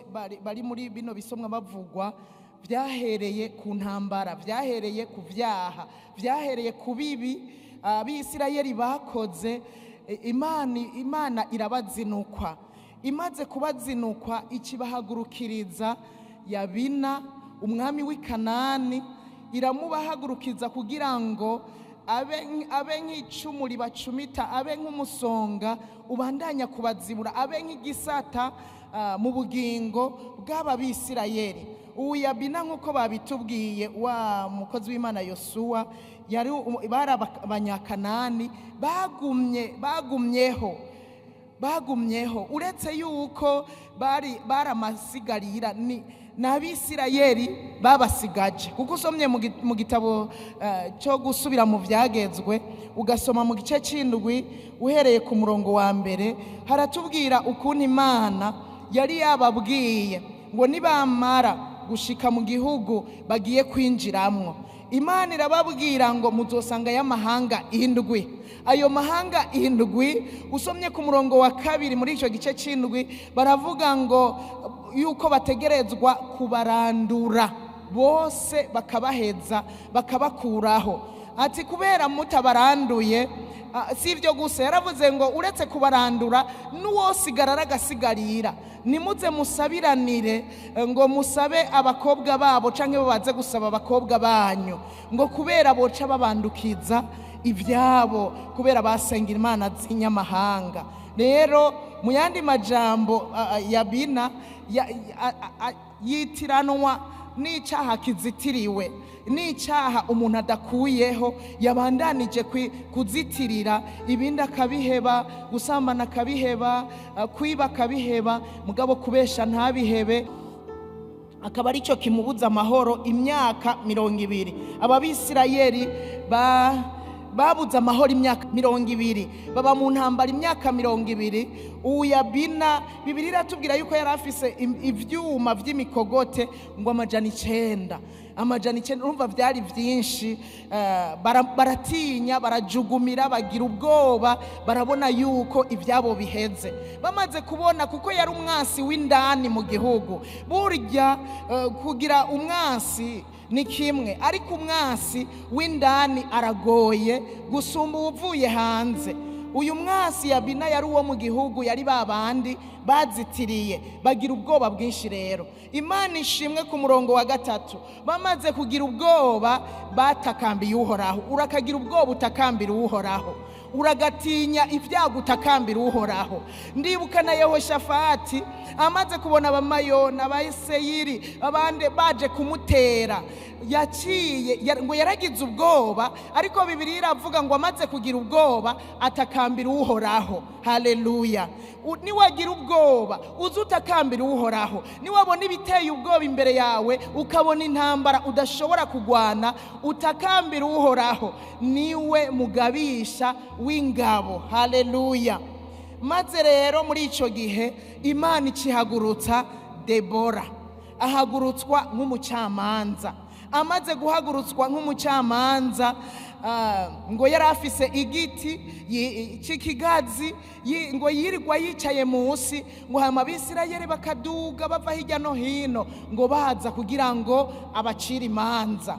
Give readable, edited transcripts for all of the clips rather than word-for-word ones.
bose bari muri bino bisomwa bavugwa byahereye ku ntambara, byahereye ku byaha, byahereye ku bibi Abisirayeli bakoze. Imana irabazinukwa. Imaze kubazinukwa ikibahagurukiriza Yabina umwami w'i Kanani, iramubahagurukiza kugira ngo abe nk'icumu ribacumita, abe nk'umusonga ubandanya kubazibura, abe nk'igisata mu bugingo bw'aba Bisirayeli. Ubu Yabina nk'uko babitubwiye wa mukozi w'Imana Yosuwa, yari bari Abanyakanani bagumyeho uretse yuko bari baramasigarira ni n'Abisirayeli babasigaje. Kuko usomye mu gitabo cyo gusubira mu byagezwe, ugasoma mu gice c'indwi uhereye ku murongo wa mbere, haratubwira ukuntu Imana yari yababwiye ngo nibamara gushika mu gihugu bagiye kwinjiramwo, Imana irababwira ngo muzosanga y'amahanga indwi. Ayo mahanga indwi usomye ku murongo wa kabiri muri ico gice c'indwi, baravuga ngo yuko bategerezwa kubarandura bose, bakabaheza, bakabakuraho. Ati kubera mutabaranduye, si ibyo gusa, yaravuze ngo uretse kubarandura n'uwosigara aragasigarira, nimuze musabiranire ngo musabe abakobwa babo canke baze gusaba abakobwa banyu, ngo kubera boca babandukiza ibyabo kubera basenga imana z'inyamahanga. Rero mu yandi majambo, Yabina yitiranwa n'icyaha kizitiriwe, n'icyaha umuntu adakuyeho, yabandanije kuzitirira, ibindi akabiheba, gusambana akabiheba, kwiba akabiheba, mugabo kubesha ntabihebe, akaba aricyo kimubuza amahoro imyaka 20. Aba Bisirayeli babuze amahoro imyaka 20, baba mu ntambara imyaka 20. Ubu Yabina, Bibiliya iratubwira yuko yari afise ivyuma vy'imikogote ngo 900, 900, urumva vyari vyinshi. Baratinya, barajugumira, bagira ubwoba, barabona yuko ivyabo biheze. Bamaze kubona, kuko yari umwansi w'indani mu gihugu. Burya kugira umwansi ni kimwe, ariko umwansi w'indani aragoye gusumba uwuvuye hanze. Uyu mwansi Yabina yari uwo mu gihugu, yari babandi bazitiriye, bagira ubwoba bwinshi. Rero Imana ishimwe, ku murongo wa gatatu, bamaze kugira ubwoba batakambiye Uhoraho. Urakagira ubwoba utakambira Uhoraho, uragatinya ibyago utakambira Uhoraho. Ndibuka na Yehoshafati amaze kubona abamayona, abayiseyiri, abandi baje kumutera, yaciye ngo yaragize ubwoba, ariko Bibiliya iravuga ngo amaze kugira ubwoba atakambira Uhoraho. Haleluya! Niwagira ubwoba uze utakambira Uhoraho. Niwabona ibiteye ubwoba imbere yawe, ukabona intambara udashobora kugwana, utakambira Uhoraho, niwe mugabisha w'ingabo. Haleluya! Maze rero muri ico gihe Imana ikihagurutsa Debora, ahagurutswa nk'umucamanza. Amaze guhagurutswa nk'umucamanza, ngo yari afise igiti cy'ikigazi, ngo yirirwa yicaye munsi, ngo hama Abisirayeli bakaduga bava hirya no hino ngo baza kugira ngo abacire imanza.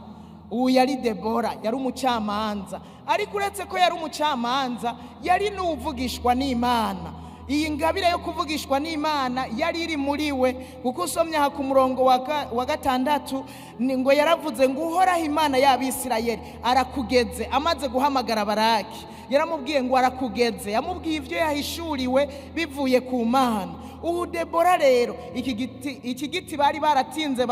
Ubu yari Debora, yari umucamanza, ariko uretse ko yari umucamanza, yari n'uvugishwa n'Imana. Iyi ngabire yo kuvugishwa n'Imana yari iri muri we, kuko usomye aha ku murongo wa gatandatu, ni ngo yaravuze ngo Uhoraho Imana y'Abisirayeli arakugeze. Amaze guhamagara Baraki, yaramubwiye ngo arakugeze, yamubwiye ibyo yahishuriwe bivuye ku Mana. Ubu Debora rero, iki giti bari baratinze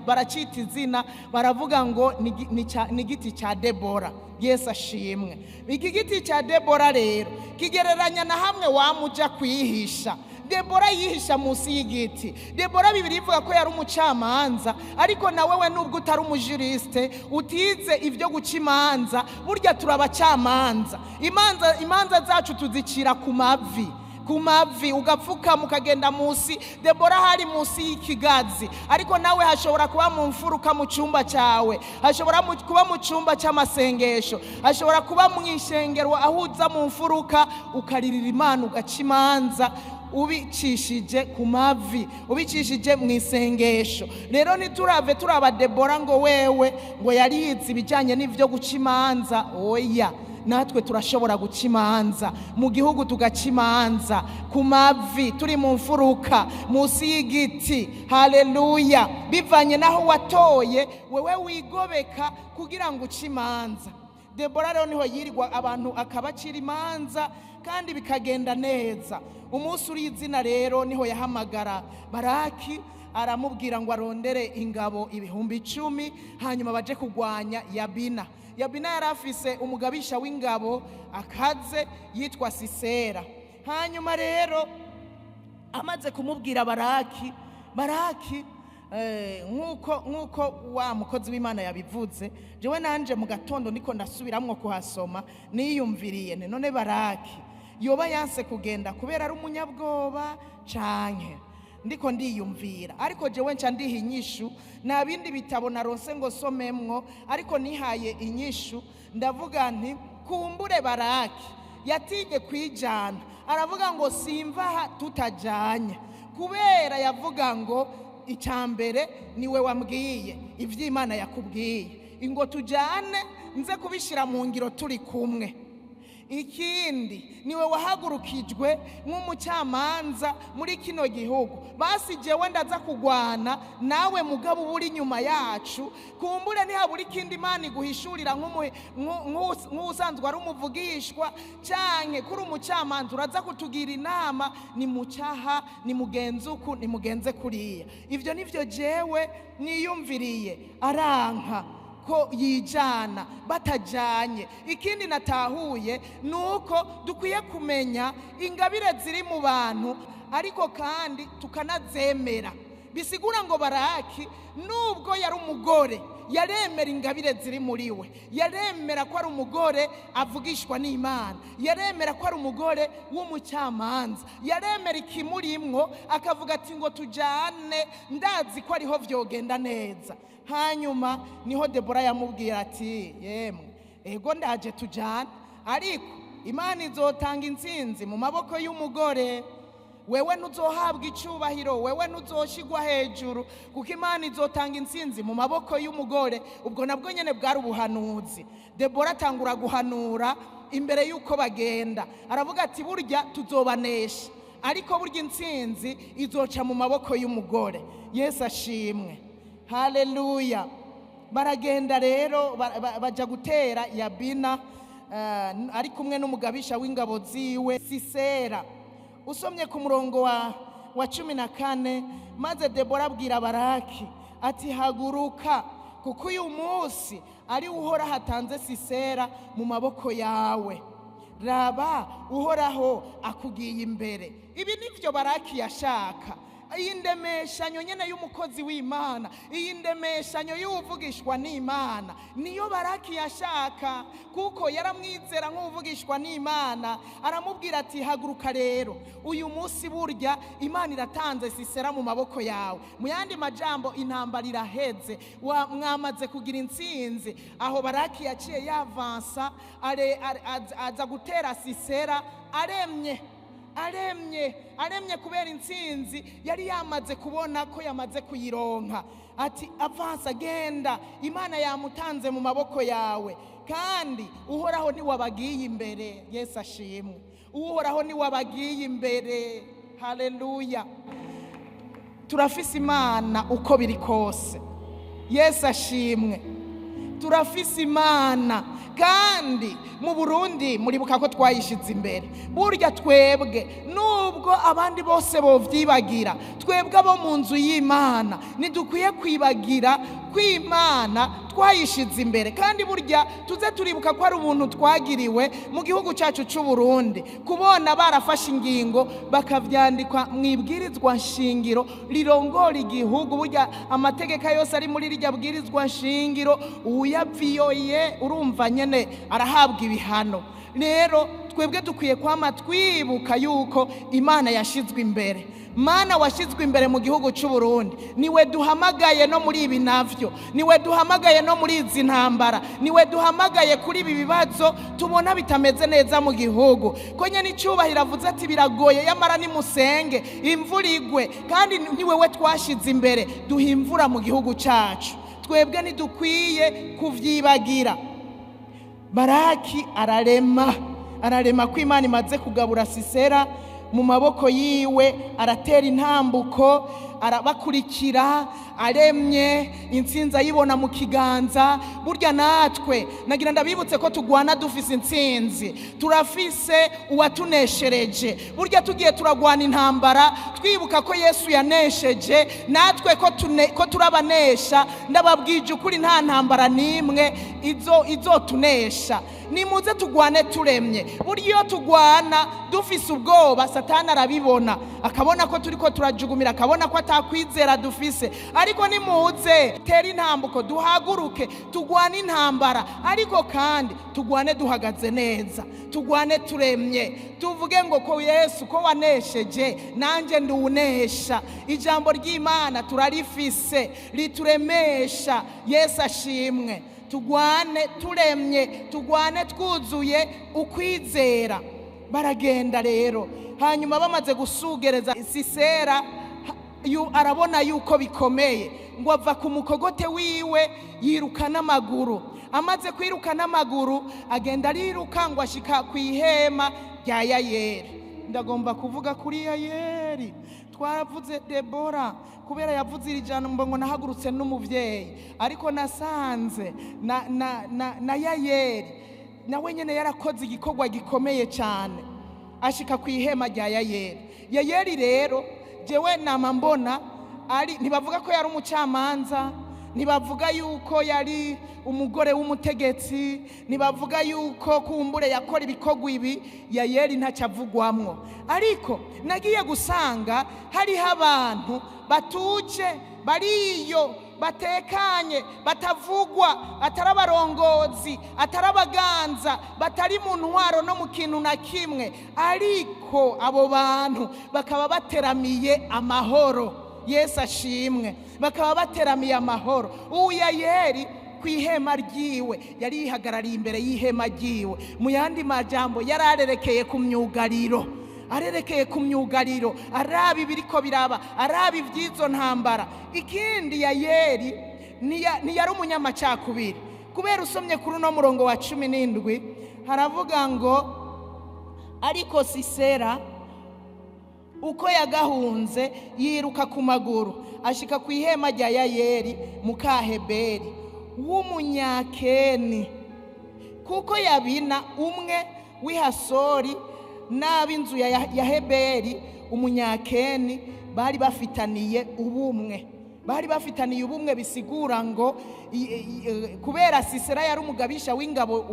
baracita izina, baravuga ngo ni igiti cya Debora. Yesu ashimwe. Iki giti cya Debora rero kigereranya na hamwe wamuja kwihisha. Debora yihisha munsi y'igiti. Debora, Bibiliya ivuga ko yari umucamanza, ariko nawe we nubwo utari umujuriste, utize ibyo guca imanza, burya turabacamanza. Imanza zacu tuzicira ku mavi, ku mavi, ugapfukama ukagenda munsi. Debora hari munsi y'ikigazi, ariko nawe hashobora kuba mu mfuruka mu cyumba cyawe, hashobora kuba mu cyumba cy'amasengesho, hashobora kuba mu ishengero, aho uza mu mfuruka ukaririra Imana, ugaca imanza. ubicishije ku mavi, ubicishije mu isengesho. Rero ntiturave turaba Debora ngo wewe ngo yarize ibijyanye n'ibyo guca imanza. Oya, natwe turashobora guca imanza mu gihugu, tugaca imanza ku mavi, turi mu mfuruka, munsi y'igiti. Haleluya! Bivanye n'aho watoye wewe wigobeka kugira ngo uce imanza. Debora rero niho yirirwa abantu akabacira imanza kandi bikagenda neza. Umunsi uri izina rero niho yahamagara Baraki, aramubwira ngo arondere ingabo 10,000 hanyuma baje kugwanya Yabina. Yabina yari afise umugabisha w'ingabo akaze yitwa Sisera. Hanyuma rero amaze kumubwira Baraki, Baraki nkuko wa mukozi w'Imana yabivuze, jewe nanje mu gatondo niko ndasubiramwo kuhasoma, niyumviriye none Baraki yoba yanse kugenda kubera ari umunyabwoba canke? Ndiko ndiyumvira, ariko jewe nca ndiha inyishu. Nta bindi bitabo naronse ngo somemwo, ariko nihaye inyishu, ndavuga nti kumbure Baraki yatinye kwijana, aravuga ngo simvaha tutajanye, kubera yavuga ngo icambere niwe wambwiye ivy'Imana yakubwiye, ingo tujane nze kubishira mu ngiro turi kumwe. Ikindi niwe wahagurukijwe nk'umucamanza muri kino gihugu, basi jewe ndaza kugwana nawe mugabo uri nyuma yacu, kumbure ntihabura ikindi Imana iguhishurira nk'usanzwe ari umuvugishwa canke kuri umucamanza, uraza kutugira inama, ni mucaha, ni mugenzuku, ni mugenze kuriya. Ivyo nivyo jewe niyumviriye, aranka ko yijana batajanye. Ikindi natahuye nuko dukwiye kumenya ingabire ziri mu bantu, ariko kandi tukanazemera. Bisigura ngo Baraki nubwo yari umugore yaremera ingabire ziri muri we, yaremera ko ari umugore avugishwa n'Imana, yaremera ko ari umugore w'umucamanza, yaremera ikimurimwo akavuga ati ngo tujane, ndazi ko ariho vyogenda neza. Hanyuma niho Debora yamubwira ati yemwe ego ndaje tujane, ariko Imana izotanga intsinzi mu maboko y'umugore, wewe ntuzohabwa icubahiro, wewe ntuzoshigwa hejuru, kuko Imana izotanga intsinzi mu maboko y'umugore. Ubwo nabwo nyene bwari ubuhanuzi. Debora atangura guhanura imbere y'uko bagenda, aravuga ati burya tuzobanesha, ariko burya intsinzi izoca mu maboko y'umugore. Yesu ashimwe, haleluya. Baragenda rero baja gutera Yabina, ari kumwe n'umugabisha w'ingabo ziwe Sisera. Usomye ku murongo wa 14, maze Debora abwira Baraki ati haguruka, kuko uyu munsi ari Uhoraho atanze Sisera mu maboko yawe, raba Uhoraho akugiye imbere. Ibi nivyo Baraki yashaka. Iyi ndemeshanyo nyene y'umukozi w'Imana, iyi ndemeshanyo y'uvugishwa n'Imana niyo Baraki yashaka, kuko yaramwizera nk'uvugishwa n'Imana. Aramubwira ati haguruka rero, uyu munsi burya Imana iratanze Sisera mu maboko yawe. Mu yandi majambo intambara iraheze, mwamaze kugira intsinzi. Aho Baraki yaciye yavansa, aza gutera Sisera aremye aremye aremye kubera intsinzi yari yamaze kubona ko yamaze kuyironka. Ati avansa, agenda, Imana yamutanze mu maboko yawe, kandi Uhoraho niwabagiye imbere. Yesu ashimwe, Uhoraho niwabagiye imbere. Haleluya. Turafise Imana uko biri kose. Yesu ashimwe, turafise Imana. Kandi mu Burundi muribuka ko twayishize imbere. Burya twebwe nubwo abandi bose bovyibagira, twebwe abo mu nzu y'Imana ntidukwiye kwibagira kw'Imana twayishize imbere. Kandi burya tuze turibuka ko ari ubuntu twagiriwe mu gihugu cyacu cy'u Burundi, kubona barafashe ingingo bakavyandikwa mu ibwirizwa nshingiro rirongora igihugu. Burya amategeko yose ari muri rirya bwirizwa nshingiro, uyaviyoye urumva nyene arahabwa ibihano. Rero Twebwe dukwiye kwama twibuka yuko Imana yashizwe imbere. Mana washyizwe imbere mu gihugu cy'u Burundi, niwe duhamagaye no muri ibi navyo, niwe duhamagaye no muri izi ntambara, niwe duhamagaye kuri ibi bibazo tubona bitameze neza mu gihugu. Ko nyene icyubahiro avuze ati biragoye, yamara nimusenge imvura igwe, kandi ni wewe twashize imbere, duha imvura mu gihugu cyacu. Twebwe ntidukwiye kuvyibagira. Baraki ararema ko Imana imaze kugabura Sisera mu maboko yiwe, aratera intambuko, arabakurikira aremye, intsinzi ayibona mu kiganza. Burya natwe nagira ndabibutse ko tugwana dufise intsinzi, turafise uwatuneshereje. Burya tugiye turagwana intambara twibuka ko Yesu yanesheje, natwe ko turabanesha. Ndababwije ukuri, nta ntambara nimwe izotunesha. Nimuze tugwane turemye. Burya iyo tugwana dufise ubwoba, Satani arabibona, akabona ko turiko turajugumira, akabona ko atakwizera dufise. Ariko nimuze tera intambuko, duhaguruke tugwane intambara, ariko kandi tugwane duhagaze neza, tugwane turemye, tuvuge ngo ko Yesu ko wanesheje nanjye ndunesha. Ijambo ry'Imana turarifise, rituremesha. Yesu ashimwe. Tugwane turemye, tugwane twuzuye ukwizera. Baragenda rero, hanyuma bamaze gusugereza Sisera, arabona yuko bikomeye, ngo ava ku mukogote wiwe yiruka n'amaguru. Amaze kwiruka n'amaguru agenda ariruka ngo ashika ku ihema rya Yayeli. Ndagomba kuvuga kuri Yayeli. Twaravuze Debora kubera yavuze iri jambo ngo nahagurutse n'umuvyeyi, ariko nasanze na Yayeli nawe nyene yarakoze igikorwa gikomeye cyane. Ashika ku ihema rya Yayeli. Yayeli rero jewe nama mbona ari, ntibavuga ko yari umucamanza, ntibavuga yuko yari umugore w'umutegetsi, ntibavuga yuko kumbure yakora ibikorwa ibi. Yayeli ntacavugwamwo, ariko nagiye gusanga hariho abantu batuje, bariyo, batekanye, batavugwa, atari abarongozi, atari abaganza, batari mu ntwaro no mu kintu na kimwe, ariko abo bantu bakaba bateramiye amahoro. Yesu ashimwe. Bakaba bateramiye amahoro. Uyu Yayeli ku ihema ryiwe yari yihagarariye imbere y'ihema ryiwe. Mu yandi majambo yari arerekeye ku myugariro, arerekeye ku myugariro, araba ibiriko biraba, araba ivy'izo ntambara. Ikindi Yayeli ntiyari umunyamacakubiri, kubera usomye kuri uno murongo wa 17 haravuga ngo ariko Sisera uko yagahunze yiruka ku maguru ashika ku ihema rya Yayeli mukaheberi w'umunyakeni, kuko Yabina umwe w'Ihasori n'ab'inzu ya Heberi umunyakeni bari bafitaniye ubumwe. Bari bafitaniye ubumwe, bisigura ngo kubera Sisera yari umugabisha w'ingabo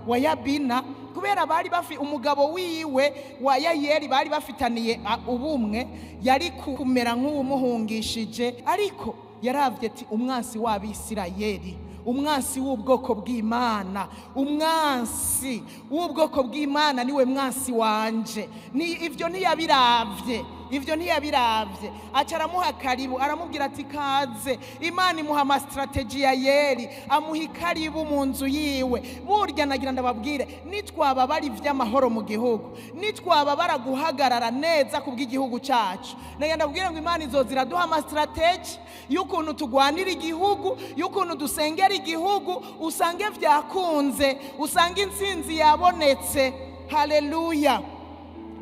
wa Yabina, kubera bari bafi umugabo wiwe wa Yayeli bari bafitaniye ubumwe, yari kumera nk'uwumuhungishije. Ariko yaravye ati umwansi w'Abisirayeli, umwansi w'ubwoko bw'Imana, umwansi w'ubwoko bw'Imana niwe mwansi wanje. Ni ivyo ntiyabiravye, ivyo ntiyabiravye. Aca aramuha karibu, aramubwira ati kaze. Imana imuha ama strategy ya Yeli, amuha ikaribu mu nzu yiwe. Burya nagira ndababwire, nitwaba bari vy'amahoro mu gihugu, nitwaba baraguhagarara neza kubw'igihugu cacu, nagira ndababwire ngo Imana izozira duha ama strategy y'ukuntu tugwanira igihugu, y'ukuntu dusengera igihugu, usange vyakunze, usange intsinzi yabonetse. Haleluya.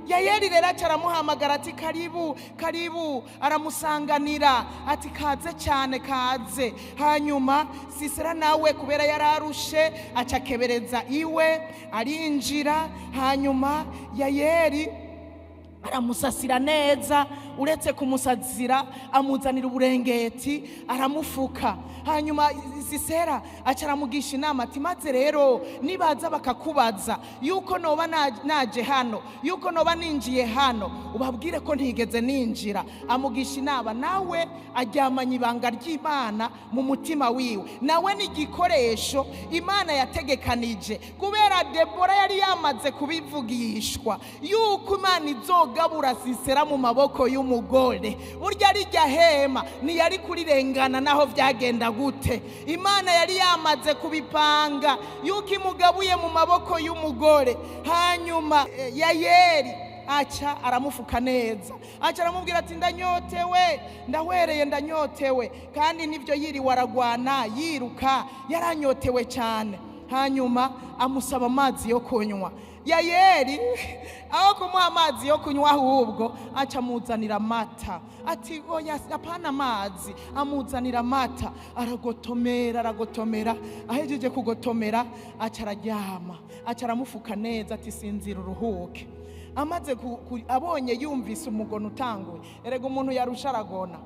Yayeli rero aca aramuhamagara ati karibu, karibu, aramusanganira ati kaze cyane, kaze. Hanyuma Sisera nawe kubera yararushe aca akebereza iwe, arinjira. Hanyuma Yayeli aramusasira neza. Uretse kumusazira, amuzanira uburengeti aramufuka. Hanyuma Sisera aca aramugisha inama ati maze rero nibaza bakakubaza yuko noba naje hano, yuko noba ninjiye hano, ubabwire ko ntigeze ninjira. Amugisha inama, nawe aryamanye ibanga ry'Imana mu mutima wiwe, nawe ni igikoresho Imana yategekanije. Kubera Debora yari yamaze kubivugishwa yuko Imana izogabura Sisera mu maboko y'umugore, burya rijya hema ntiyari kurirengana naho byagenda gute. Imana yari yamaze kubipanga yuko imugabuye mu maboko y'umugore. Hanyuma Yayeli aca aramufuka neza, aca aramubwira ati ndanyotewe, ndahwereye, ndanyotewe. Kandi nibyo yiriwe aragwana yiruka, yaranyotewe cyane. Hanyuma amusaba amazi yo kunywa. Yayeli aho kumuha amazi yo kunywa, ahubwo aca amuzanira amata. Ati oya, apana amazi. Amuzanira amata, aragotomera, aragotomera. Ahejeje kugotomera aca araryama, aca aramufuka neza ati sinzira uruhuke. Amaze abonye yumvise umugono utanguye, erega umuntu yarusha aragona,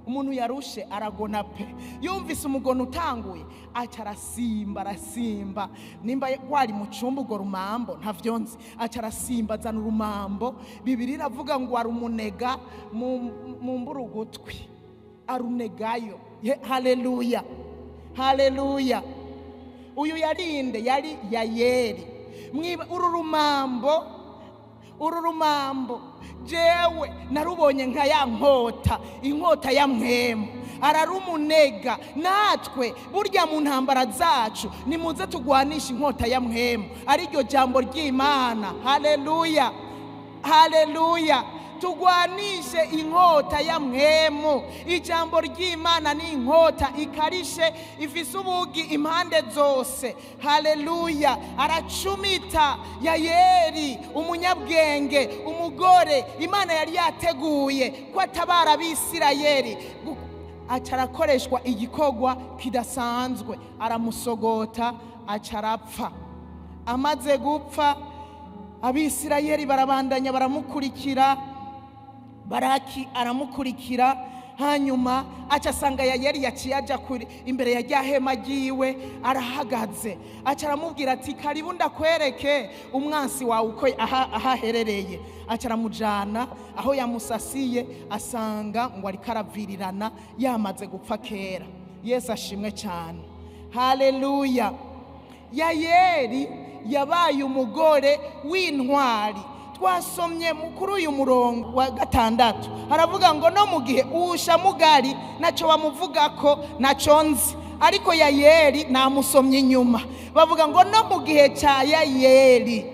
umuntu yarushe aragona pe. Yumvise umugono utanguye aca arasimba, arasimba. Nimba wari mu cumba urwo rumambo ntavyo nzi, aca arasimba azana urumambo. Bibiliya iravuga ngo arumunega mu mburugutwi, arunegayo. Haleluya, haleluya. Uyu yarinde yari Yayeli. Uru rumambo, uru rumambo jewe narubonye nka ya nkota, inkota ya mwemu. Ararumunega. Natwe burya mu ntambara zacu nimuze tugwanisha inkota ya mwemu, ariryo jambo ry'Imana. Haleluya, haleluya. Tugwanishe inkota ya mwemu. Ijambo ry'Imana ni inkota ikarishe, ifise ubugi impande zose. Haleluya. Aracumita Yayeli umunyabwenge, umugore Imana yari yateguye ko atabara Abisirayeli. Aca arakoreshwa igikorwa kidasanzwe, aramusogota aca arapfa. Amaze gupfa Abisirayeli barabandanya baramukurikira, Baraki aramukurikira. Hanyuma aca asanga Yayeli yaciye aja kuri imbere ya rya hema ryiwe arahagaze. Aca aramubwira ati karibu ndakwereke umwansi wawe uko ahaherereye. Aca aramujana aho yamusasiye, asanga ngo ariko aravirirana yamaze gupfa kera. Yesu ashimwe cyane. Haleluya. Yayeli yabaye umugore w'intwari. Twasomye kuri uyu murongo wa 6 haravuga ngo no mu gihe Ushamugari naco bamuvuga ko naco nzi, ariko Yayeli namusomye inyuma. Bavuga ngo no mu gihe cya Yayeli,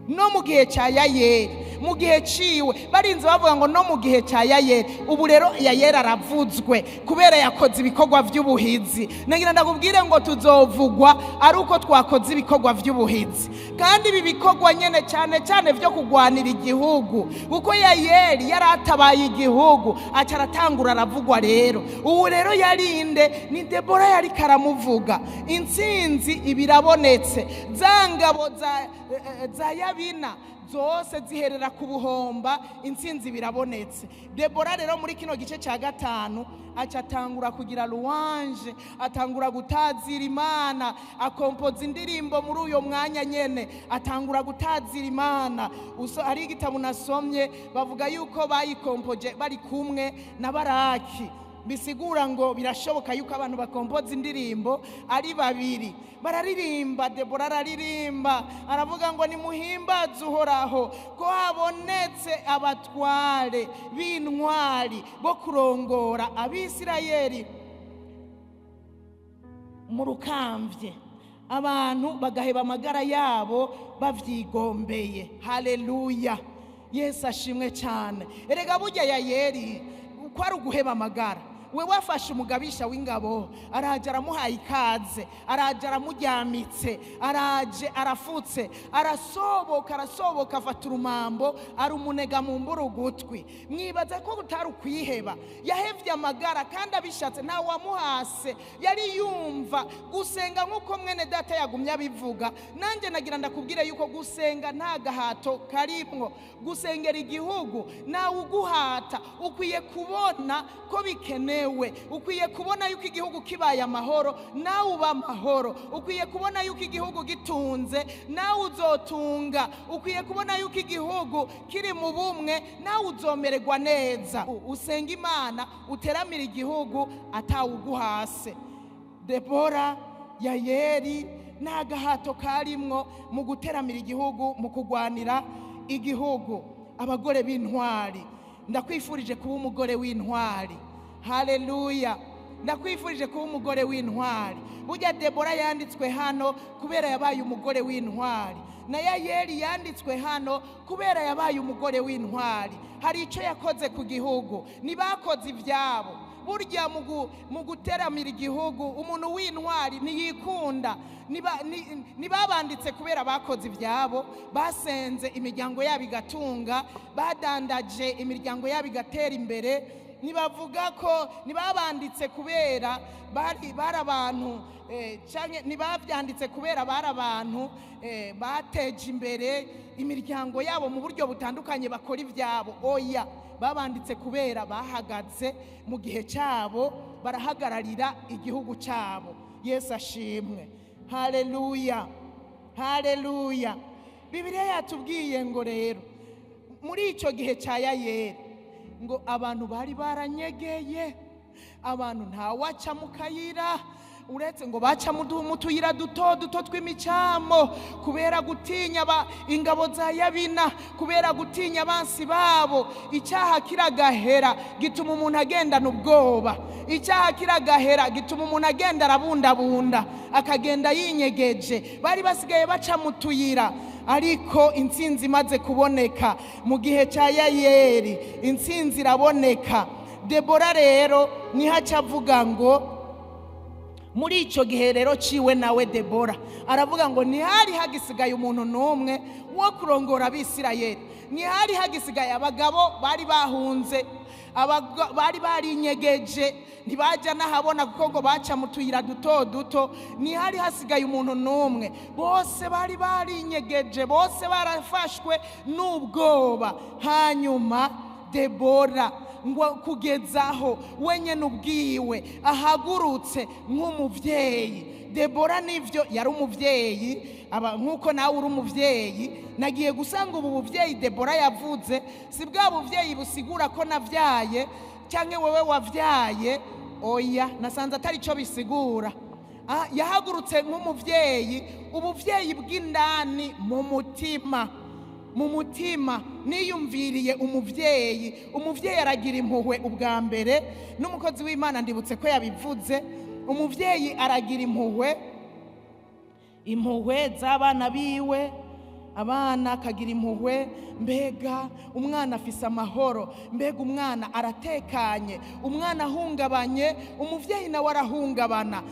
no mu gihe cya Yayeli, mu gihe ciwe barinze bavuga ngo no mu gihe cya Yayeli. Ubu rero Yayeli aravuzwe kubera yakoze ibikorwa by'ubuhizi. Nagira ndakubwire ngo tuzovugwa ari uko twakoze ibikorwa by'ubuhizi, kandi ibi bikorwa nyene cyane cyane byo kugwanira igihugu, kuko Yayeli yaratabaye igihugu aca aratangura aravugwa. Rero ubu rero yarinde ni Debora yari karamuvuga. Intsinzi ibirabonetse, za ngabo za Yabina zose ziherera ku buhomba, intsinzi birabonetse. Debora rero muri kino gice cya 5 aca atangura kugira louange, atangura gutazira Imana, akompoza indirimbo muri uyo mwanya nyene, atangura gutazira Imana. Hari igitabo nasomye bavuga yuko bayikompoje bari kumwe na Baraki. Bisigura ngo birashoboka yuko abantu bakompoza indirimbo ari babiri. Bararirimba, Debora araririmba aravuga ngo nimuhimbaze Uhoraho ko habonetse abatware b'intwari bo kurongora Abisirayeli mu rukamvye, abantu bagaheba amagara yabo bavyigombeye. Haleluya, Yesu ashimwe cyane. Erega burya Yayeli ko ari uguheba amagara, We wafashe umugabisha w'ingabo, araje aramuhaye ikaze, araje aramuryamitse, araje arafutse, arasoboka, arasoboka, afata urumambo arumunega mu mburugutwi. Mwibaza ko utari ukwiheba? Yahevye amagara kandi abishatse, nta wamuhase. Yari yumva gusenga nk'uko mwene data yagumye abivuga. Nanjye nagira ndakubwire yuko gusenga nta gahato karimwo. Gusengera igihugu nawe uguhata, ukwiye kubona ko bikenewe, ukwiye kubona yuko igihugu kibaye amahoro nawe uba amahoro, ukwiye kubona yuko igihugu gitunze nawe uzotunga, ukwiye kubona yuko igihugu kiri mu bumwe nawe uzomererwa neza. Usenga Imana, uteramira igihugu atawuguhase. Debora, Yayeli nta gahato karimwo mu guteramira igihugu, mu kugwanira igihugu. Abagore b'intwari, ndakwifurije kuba umugore w'intwari. Haleluya, ndakwifurije kuba umugore w'intwari. Burya Debora yanditswe hano kubera yabaye umugore w'intwari, na Yayeli yanditswe hano kubera yabaye umugore w'intwari. Hari icyo yakoze ku gihugu, ntibakoze ibyabo. Burya mu guteramira igihugu umuntu w'intwari ntiyikunda. Ntibabanditse kubera bakoze ibyabo, basenze imiryango yabo igatunga, badandaje imiryango yabo igatera imbere. Ntibavuga ko ntibabanditse kubera bari abantu, ntibabyanditse kubera bari abantu bateje imbere imiryango yabo mu buryo butandukanye bakora ibyabo. Oya, babanditse kubera bahagaze mu gihe cyabo, barahagararira igihugu cyabo. Yesu ashimwe. Haleluya, haleluya. Bibiliya yatubwiye ngo rero muri icyo gihe cya Yayeli ngo abantu bari baranyegeye, abantu ntawaca mu kayira uretse ngo baca mu tuyira duto duto tw'imicamo, kubera gutinya ingabo za Yabina, kubera gutinya abansi babo. Icyaha kiragahera gituma umuntu agendana ubwoba, icyaha kiragahera gituma umuntu agenda arabundabunda, akagenda yinyegeje. Bari basigaye baca mu tuyira, ariko intsinzi imaze kuboneka mu gihe cya Yayeli, intsinzi iraboneka. Debora rero niho aca avuga ngo muri icyo gihe rero ciwe nawe Debora aravuga ngo ntihari hagisigaye umuntu n'umwe wo kurongora Abisirayeli, ntihari hagisigaye abagabo bari bahunze, bari barinyegeje, ntibajya n'ahabona kuko ngo baca mu tuyira duto duto. Ntihari hasigaye umuntu n'umwe, bose bari barinyegeje, bose barafashwe n'ubwoba. Hanyuma Debora ngo kugezaho wenyine ubwiwe ahagurutse nk'umuvyeyi. Debora nivyo yari umuvyeyi, nkuko nawe uri umuvyeyi. Nagiye gusanga ubu buvyeyi Debora yavuze si bwa buvyeyi busigura ko navyaye cyangwa wewe wavyaye. Oya, nasanze atari cyo bisigura. Yahagurutse nk'umuvyeyi, ubuvyeyi bw'indani mu mutima. Mu mutima niyumviriye umuvyeyi. Umuvyeyi aragira impuhwe ubwa mbere, n'umukozi w'Imana ndibutse ko yabivuze. Umuvyeyi aragira impuhwe, impuhwe z'abana biwe, abana akagira impuhwe. Mbega umwana afise amahoro, mbega umwana aratekanye, umwana ahungabanye, umuvyeyi nawe arahungabana.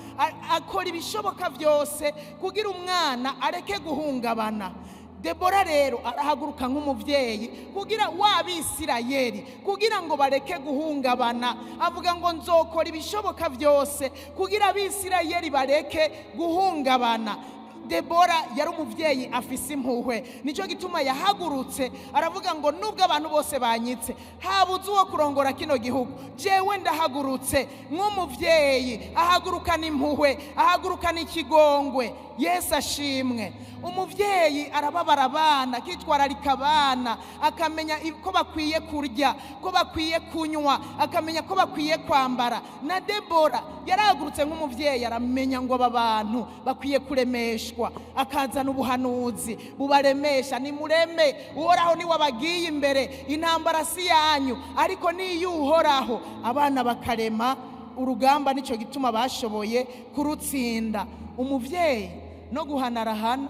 Akora ibishoboka byose kugira umwana areke guhungabana. Debora rero arahaguruka nk'umuvyeyi kugira w'Abisirayeli, kugira ngo bareke guhungabana. Avuga ngo nzokora ibishoboka byose kugira Abisirayeli bareke guhungabana. Debora yari umuvyeyi afise impuhwe, nicyo gituma yahagurutse aravuga ngo nubwo abantu bose banyitse, habuze uwo kurongora kino gihugu, jewe ndahagurutse nk'umuvyeyi. Ahagurukana impuhwe, ahagurukana ikigongwe. Yesu ashimwe. Umuvyeyi arababara abana, akitwararika abana, akamenya ko bakwiye kurya, ko bakwiye kunywa, akamenya ko bakwiye kwambara. Na Debora yarahagurutse nk'umuvyeyi, aramenya ngo aba bantu bakwiye kuremeshwa, akazana ubuhanuzi bubaremesha. Nimureme, Uhoraho niwe abagiye imbere, intambara si yanyu ariko ni iy'Uhoraho. Abana bakarema urugamba, nicyo gituma bashoboye kurutsinda. Umuvyeyi no guhana arahana,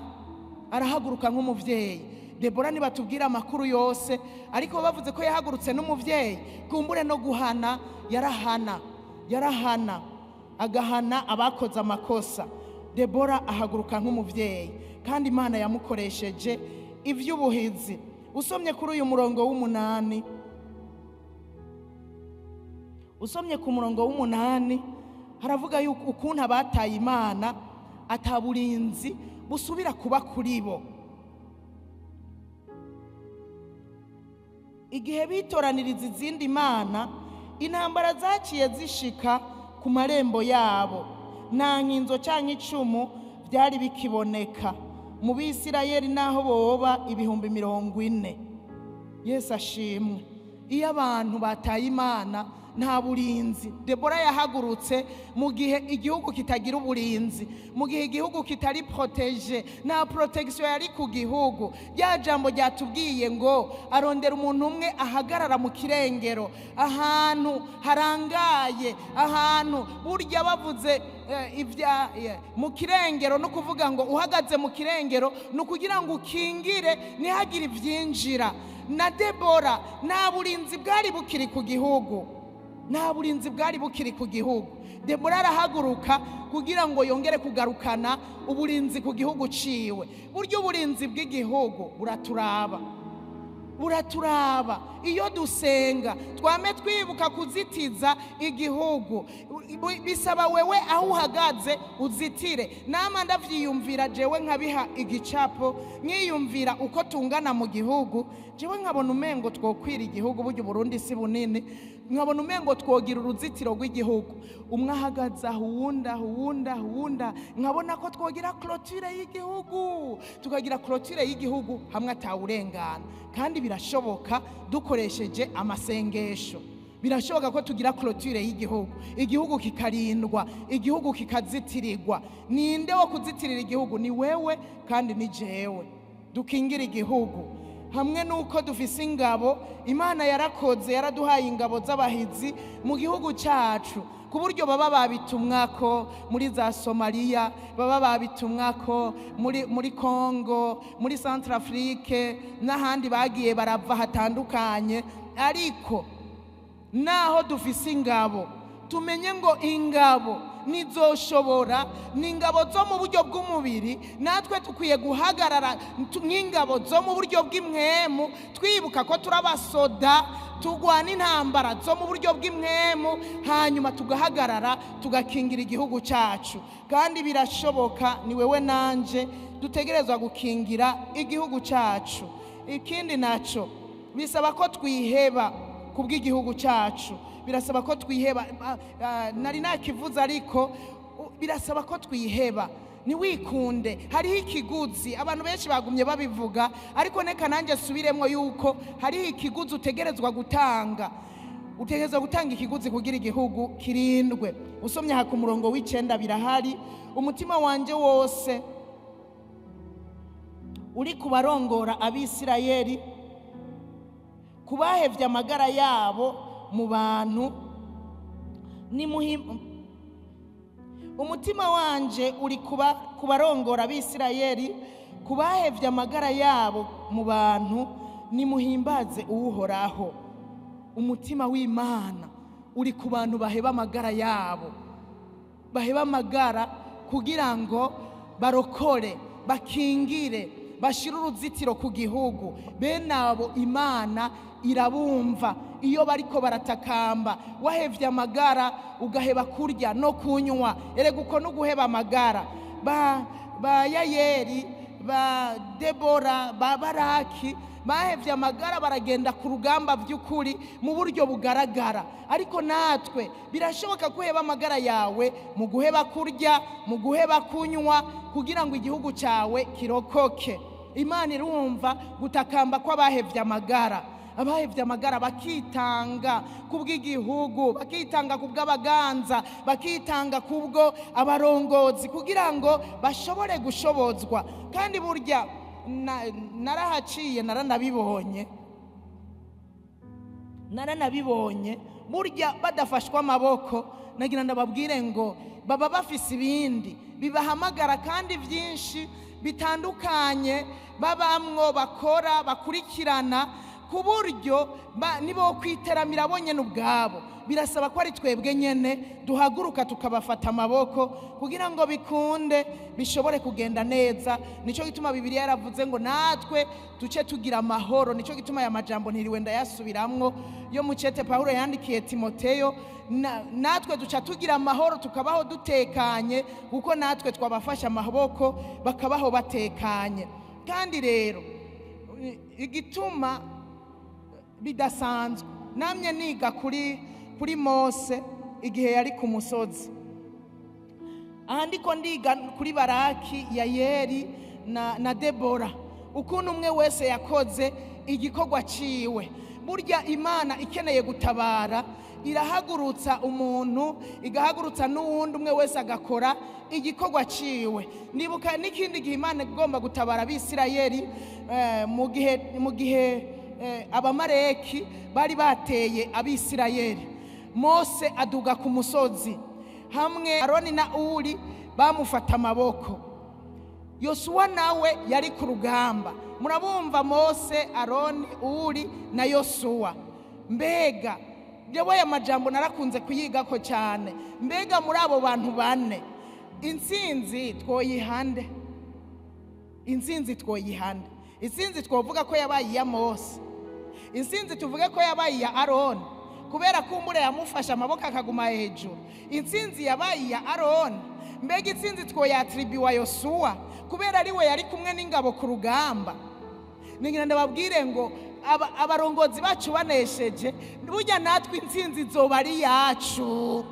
arahaguruka nk'umuvyeyi. Debora nibatubwira amakuru yose, ariko bavuze ko yahagurutse n'umuvyeyi, kumbure no guhana yarahana. yarahana, agahana abakoze amakosa. Debora ahaguruka nk'umuvyeyi, kandi Imana yamukoresheje ivy'ubuhizi. Usomye kuri uyu murongo w'umunani, usomye ku murongo w'umunani haravuga yuko ukuntu abataye Imana ataburinzi busubira kuba kuri bo. Igihe bitoraniriza izindi mana, intambara zaciye zishika ku marembo yabo, nta nkinzo canke icumu byari bikiboneka mu Bisirayeli, naho boba 40,000. Yesu ashimwe. Iyo abantu bataye Imana nta burinzi. Debora yahagurutse mu gihe igihugu kitagira uburinzi, mu gihe igihugu kitari protege, nta protection yari ku gihugu. Rya jambo ryatubwiye ngo arondera umuntu umwe ahagarara mu kirengero, ahantu harangaye, ahantu burya bavuze ibya mu kirengero, no kuvuga ngo uhagaze mu kirengero ni ukugira ngo ukingire ntihagire ibyinjira. Na Debora nta burinzi bwari bukiri ku gihugu, nta burinzi bwari bukiri ku gihugu. Debora arahaguruka kugira ngo yongere kugarukana uburinzi ku gihugu ciwe. Buryo uburinzi bw'igihugu buraturaba, buraturaba. Iyo dusenga twame twibuka kuzitiza igihugu. Bisaba wewe aho uhagaze uzitire. Nama ndavyiyumvira jewe nkabiha igicapo, nkiyumvira uko tungana mu gihugu, jewe nkabona umengo twokwira igihugu. Buryo Burundi si bunini, nkabona umengo twogira uruzitiro rw'igihugu, umwe ahagaze aho, uwundi aho, uwundi aho, uwundi. Nkabona ko twogira clôture y'igihugu, tukagira clôture y'igihugu hamwe atawurengana. Kandi birashoboka dukoresheje amasengesho. Birashoboka ko tugira clôture y'igihugu, igihugu kikarindwa, igihugu kikazitirirwa. Ninde wo kuzitirira igihugu? Ni wewe kandi ni jewe. Dukingira igihugu hamwe nuko dufise ingabo. Imana yarakoze, yaraduhaye ingabo z'abahizi mu gihugu cyacu, ku buryo baba babitumwako muri za Somalia, baba babitumwako muri Congo, muri Centrafrique n'ahandi bagiye barava hatandukanye. Ariko naho dufise ingabo, tumenye ngo ingabo nizoshobora, ni ingabo zo mu buryo bw'umubiri. Natwe tukwiye guhagarara nk'ingabo zo mu buryo bw'imwemu, twibuka ko turabasoda, tugwana intambara zo mu buryo bw'imwemu, hanyuma tugahagarara tugakingira igihugu cyacu. Kandi birashoboka, ni wewe nanje dutegerezwa gukingira igihugu cyacu. Ikindi naco bisaba ko twiheba kubw'igihugu cyacu. Birasaba ko twiheba, nari nakivuze, ariko birasaba ko twiheba. Ntiwikunde, hariho ikiguzi. Abantu benshi bagumye babivuga, ariko neka nanjye subiremo yuko hariho ikiguzi utegerezwa gutanga. Utegerezwa gutanga ikiguzi kugira igihugu kirindwe. Usomye aha ku murongo w'icenda birahari. Umutima wanje wose uri kubarongora Abisirayeli, kubahevye amagara yabo mu bantu. Ni muhimu. Umutima wanje uri kubarongora Abisirayeli, kubahevye amagara yabo mu bantu, nimuhimbaze Uhoraho. Umutima w'Imana uri ku bantu baheba amagara yabo, baheba amagara kugira ngo barokore, bakingire, bashire uruzitiro ku gihugu. Bene abo Imana irabumva iyo bariko baratakamba. Wahevye amagara ugaheba kurya no kunywa, erega uko no guheba amagara. Ba Yayeri, ba Debora, ba Baraki bahevye amagara baragenda ku rugamba by'ukuri mu buryo bugaragara. Ariko natwe birashoboka kuheba amagara yawe mu guheba kurya, mu guheba kunywa, kugira ngo igihugu cyawe kirokoke. Imana irumva gutakamba kw'abahevye amagara. Abahevye amagara bakitanga kubw'igihugu, bakitanga kubw'abaganza, bakitanga kubwo abarongozi, kugira ngo bashobore gushobozwa. Kandi burya narahaciye, naranabibonye burya badafashwa amaboko. Nagira ndababwire ngo baba bafise ibindi bibahamagara kandi byinshi bitandukanye babamwo, bakora, bakurikirana, ku buryo nibo kwiteramira bonyene ubwabo. Birasaba ko ari twebwe nyene duhaguruka tukabafata amaboko kugira ngo bikunde bishobore kugenda neza. Nico gituma Bibiliya yaravuze ngo natwe duce tugira amahoro. Nico gituma aya majambo ntiriwe ndayasubiramwo yo mucete Paulo yandikiye Timoteyo, natwe duca tugira amahoro tukabaho dutekanye, kuko natwe twabafasha amaboko bakabaho batekanye. Kandi rero igituma bidasanzwe, namye niga kuri Mose igihe yari ku musozi. Aha ndiko ndiga kuri Baraki, Yayeri na Debora, ukuntu umwe wese yakoze igikorwa ciwe. Burya Imana ikeneye gutabara irahagurutsa umuntu, igahagurutsa n'uwundi, umwe wese agakora igikorwa ciwe. Nibuka n'ikindi gihe Imana igomba gutabara Abisirayeli, mu gihe Abamaleki bari bateye Abisirayeli. Mose aduga ku musozi hamwe Aroni na Uri bamufata amaboko. Yosuwa nawe yari ku rugamba. Murabumva Mose, Aroni, Uri na Yosuwa. Mbega jewe aya majambo narakunze kuyigako cyane. Mbega muri abo bantu bane intsinzi twoyihande? Intsinzi twoyihande? Intsinzi twovuga ko yabaye iya Mose? Intsinzi tuvuge ko yabaye iya Aroni kubera ko umbure yamufashe amaboko akaguma hejuru? Intsinzi yabaye iya Aroni. Mbega intsinzi twoyatribiwa Yosuwa kubera ari we yari kumwe n'ingabo ku rugamba? Ningira ndababwire ngo abarongozi bacu banesheje, burya natwe intsinzi izoba ari yacu.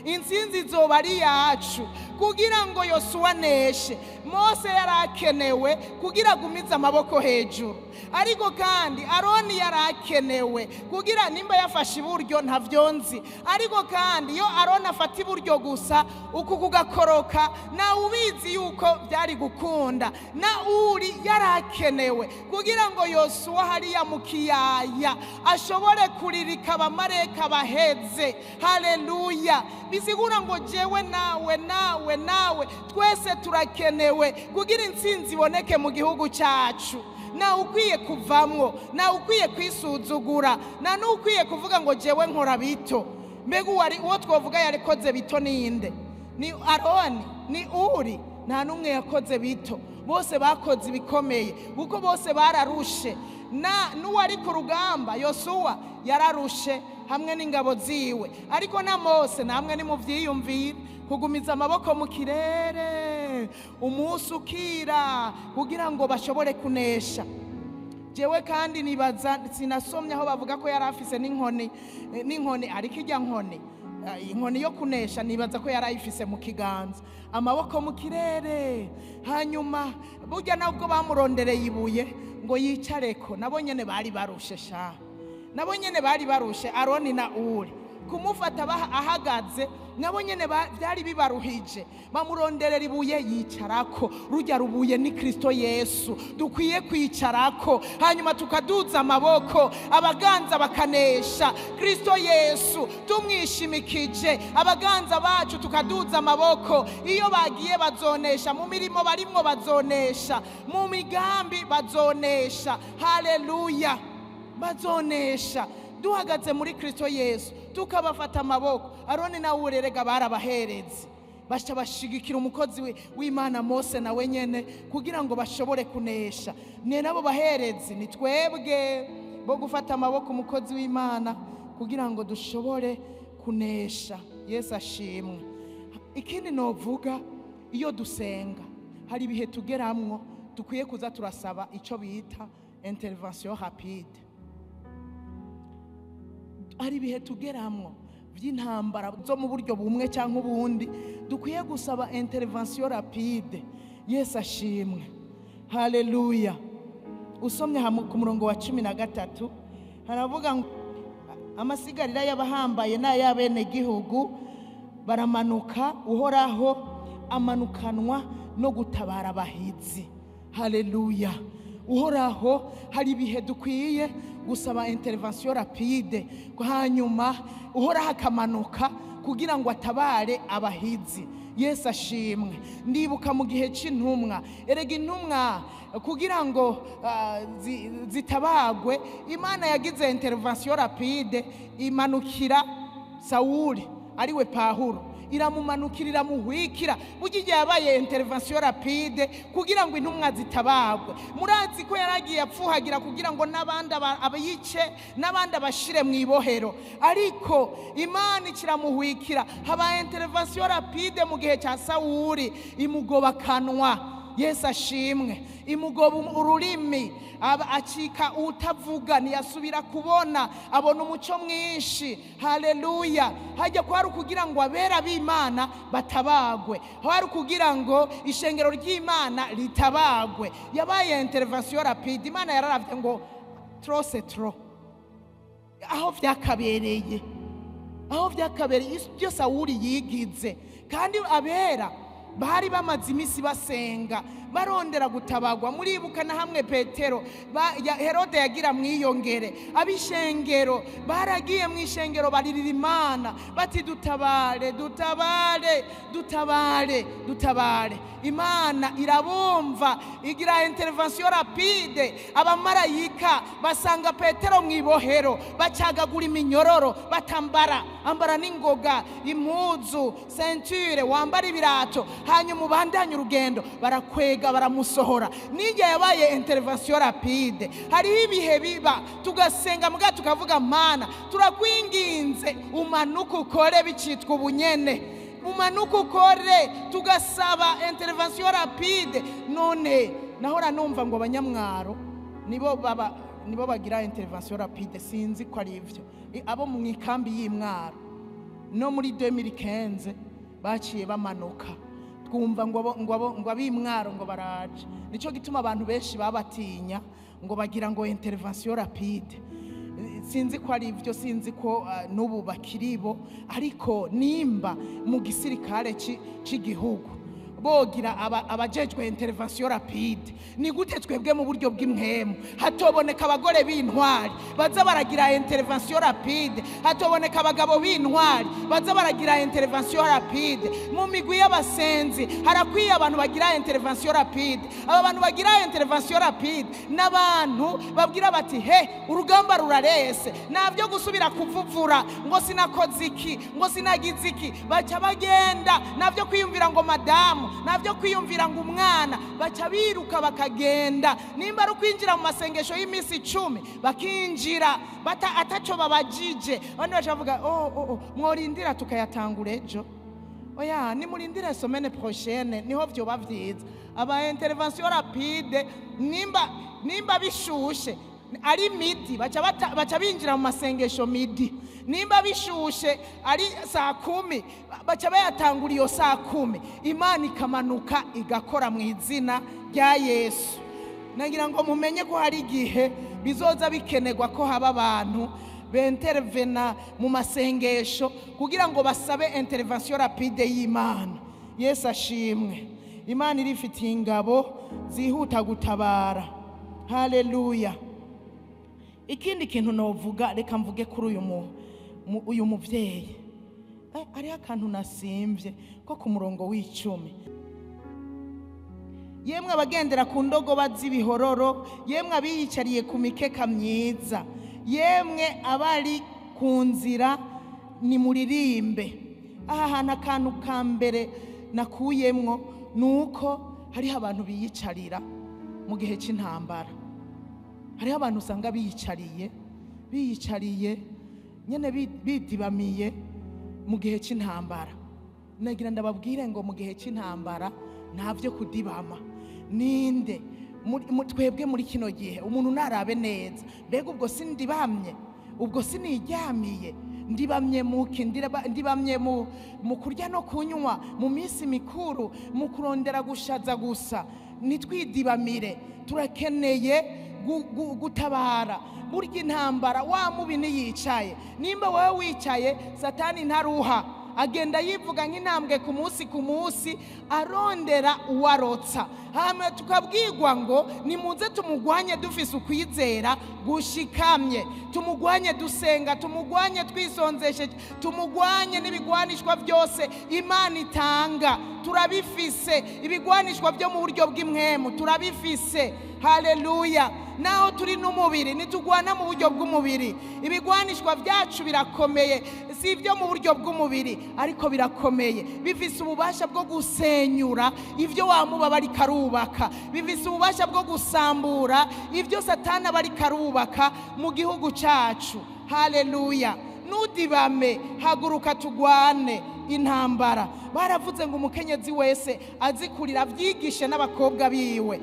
Intsinzi izoba ari yacu. Kugira ngo Yosuwa aneshe, Mose yarakenewe kugira agumize amaboko hejuru, ariko kandi Aroni yarakenewe kugira nimba yafashe iburyo ntavyo nzi, ariko kandi iyo Aroni afata iburyo gusa uku kugakoroka na ubizi yuko byari gukunda. Na Uri yarakenewe kugira ngo Yosuwa hariya mu kiyaya ashobore kuririka abamareka baheze. Haleluya! Bisigura ngo jewe nawe nawe nawe twese turakenewe kugira intsinzi iboneke mu gihugu cyacu. Na ukwiye kuvamwo, na ukwiye kwisuzugura, na n'ukwiye kuvuga ngo jewe nkora bito. Mbega uwo twovuga yarikoze bito ninde? Ni Aroni? Ni Uri? Nta n'umwe yakoze bito, bose bakoze ibikomeye, kuko bose bararushe. Na n'uwari ku rugamba Yosuwa yararushe hamwe n'ingabo ziwe, ariko na Mose namwe nimuvyiyumvire kugumiza amaboko mu kirere umunsi ukira kugira ngo bashobore kunesha. Jewe kandi nibaza, sinasomye aho bavuga ko yari afise n'inkoni, ariko ijya nkoni, inkoni yo kunesha nibaza ko yari ayifise mu kiganza, amaboko mu kirere. Hanyuma burya nabwo bamurondereye ibuye ngo yicareko, nabo nyene bari barushe sha, nabo nyene bari barushe. Aroni na Uri kumufata ahagaze nabo nyene byari bibaruhije, bamuronderera ibuye yicarako. Rujya rubuye ni Kristo Yesu dukwiye kwicarako, hanyuma tukaduza amaboko abaganza bakanesha. Kristo Yesu tumwishimikije abaganza bacu tukaduza amaboko. Iyo bagiye bazonesha, mu mirimo barimwo bazonesha, mu migambi bazonesha. Haleluya! Bazonesha duhagaze muri Kristo Yesu tukabafata amaboko. Aroni na Uri erega barabahereze, baca bashigikira umukozi w'Imana Mose nawe nyene kugira ngo bashobore kunesha. Ne nabo baherezi ni twebwe bo gufata amaboko umukozi w'Imana kugira ngo dushobore kunesha. Yesu ashimwe. Ikindi novuga, iyo dusenga hari ibihe tugeramwo dukwiye kuza turasaba ico bita intervention rapide. Hari ibihe tugeramwo by'intambara zo mu buryo bumwe cyangwa ubundi, dukwiye gusaba intervention rapide. Yesu ashimwe. Haleluya. Usomye ku murongo wa 13 haravuga ngo amasigarira y'abahambaye n'ay'abenegihugu baramanuka, Uhoraho amanukanwa no gutabara abahizi. Haleluya. Uhoraho, hari ibihe dukwiye gusaba intervention rapide, hanyuma Uhoraho akamanuka kugira ngo atabare abahizi. Yesu ashimwe. Ndibuka mu gihe c'intumwa, erega intumwa kugira ngo zitabagwe, Imana yagize intervention rapide, imanukira Sawuli ariwe Pawulo, iramumanukira, iramuhwikira. Burya igihe yabaye intervention rapide kugira ngo intumwa zitabagwe. Murazi ko yaragiye apfuhagira kugira ngo n'abandi abice, n'abandi abashire mu ibohero, ariko Imana ikiramuhwikira. Haba intervention rapide mu gihe cya Sawuli, imugoba kanwa. Yesu ashimwe. Imugoba ururimi, acika utavuga, ntiyasubira kubona, abona umuco mwinshi. Haleluya. Hajya kwari ukugira ngo abera b'Imana batabagwe, hari kugira ngo ishengero ry'Imana ritabagwe. Yabaye intervention rapide. Imana yararavye ngo trop c'est trop. Aho vyakabereye, aho vyakabereye ibyo Sawuli yigize. Kandi abera bari bamaze iminsi basenga barondera gutabagwa. Muribuka na hamwe Petero Herode yagira mwiyongere, abishengero baragiye mu ishengero baririra Imana bati dutabare, dutabare, dutabare, dutabare. Imana irabumva, igira intervention rapide. Abamarayika basanga Petero mu ibohero, bacagagura iminyororo, batambara ambara n'ingoga, impuzu, ceinture, wambara ibirato, hanyuma ubandanye urugendo. Barakwega, baramusohora. Nijya yabaye intervention rapide. Hariho ibihe biba tugasenga muga tukavuga Mana turakwinginze umanuke ukore bicitwa ubunyene, umanuke ukore, tugasaba intervention rapide. None nahora numva ngo abanyamwaro nibo baba, nibo bagira intervention rapide, sinzi ko ari ivyo. Abo mu ikambi y'Imwaro no muri 2015 baciye bamanuka, twumva ngo ab'Imwaro ngo baraje. Nico gituma abantu benshi babatinya ngo bagira ngo intervention rapide. Sinzi ko ari ivyo, sinzi ko n'ubu bakiribo, ariko nimba mu gisirikare c'igihugu bogira abajejwe intervention rapide, ni gute twebwe mu buryo bw'imwemu hatoboneka abagore b'intwari baza baragira intervention rapide, hatoboneka abagabo b'intwari baza baragira intervention rapide? Mu migwi y'abasenzi harakwiye abantu bagira intervention rapide. Aba bantu bagira intervention rapide n'abantu babwira bati he, urugamba rurarese, ntabyo gusubira kuvuvura ngo sinakoze iki, ngo sinagize iki. Baca bagenda, ntabyo kwiyumvira ngo madamu, ntabyo kwiyumvira ngo umwana, baca biruka bakagenda. Nimba ari kwinjira mu masengesho y'iminsi 10 bakinjira ataco babajije. Abandi baca bavuga oh, oh, oh, mworindira tukayatangura ejo, oya nimurindire semaine prochaine niho vyoba vyiza. Aba intervention rapide nimba bishushe ari midi baca binjira mu masengesho midi, nimba bishushe ari saa 10 baca bayatangura iyo saa 10. Imana ikamanuka igakora mu izina rya Yesu. Nagira ngo mumenye ko hari igihe bizoza bikenerwa ko haba abantu bentervena mu masengesho kugira ngo basabe intervention rapide y'Imana. Yesu ashimwe. Imana irifitiye ingabo zihuta gutabara. Haleluya. Ikindi kintu novuga, reka mvuge kuri uyu muvyeyi. Ari akantu nasimvye ko ku murongo w'icumi. Yemwe abagendera ku ndogoba z'ibihororo, yemwe abiyicariye ku mikeka myiza, yemwe abari ku nzira nimuririmbe. Aha hantu akantu ka mbere nakuyemwo nuko hariho abantu biyicarira mu gihe c'intambara. Hariho abantu usanga biyicariye nyene bidibamiye mu gihe c'intambara. Nagira ndababwire ngo mu gihe c'intambara ntavyo kudibama. Ninde twebwe muri kino gihe umuntu narabe neza, mbega ubwo sindibamye, ubwo siniryamiye, ndibamye muki, ndibamye mu kurya no kunywa, mu minsi mikuru, mu kurondera gushaza gusa. Nitwidibamire, turakeneye gutabara. Burya intambara wa mubi niyicaye, nimba wewe wicaye Satani ntaruha, agenda yivuga nk'intambwe ku munsi ku munsi arondera uwarotsa. Hama tukabwirwa ngo nimuze tumugwanye dufise ukwizera gushikamye, tumugwanye dusenga, tumugwanye twisonzesheje, tumugwanye n'ibigwanishwa byose Imana itanga. Turabifise ibigwanishwa byo mu buryo bw'imwemu, turabifise. Haleluya. Naho turi n'umubiri, ntitugwana mu buryo bw'umubiri. Ibigwanishwa byacu birakomeye, si ibyo mu buryo bw'umubiri, ariko birakomeye. Bifise ububasha bwo gusenyura ibyo wamuba bari karubaka, bifise ububasha bwo gusambura ibyo Satana bari karubaka mu gihugu cyacu. Haleluya. Nudibame, haguruka tugwane intambara. Baravuze ngo umukenyezi wese azikurira avyigishe n'abakobwa biwe,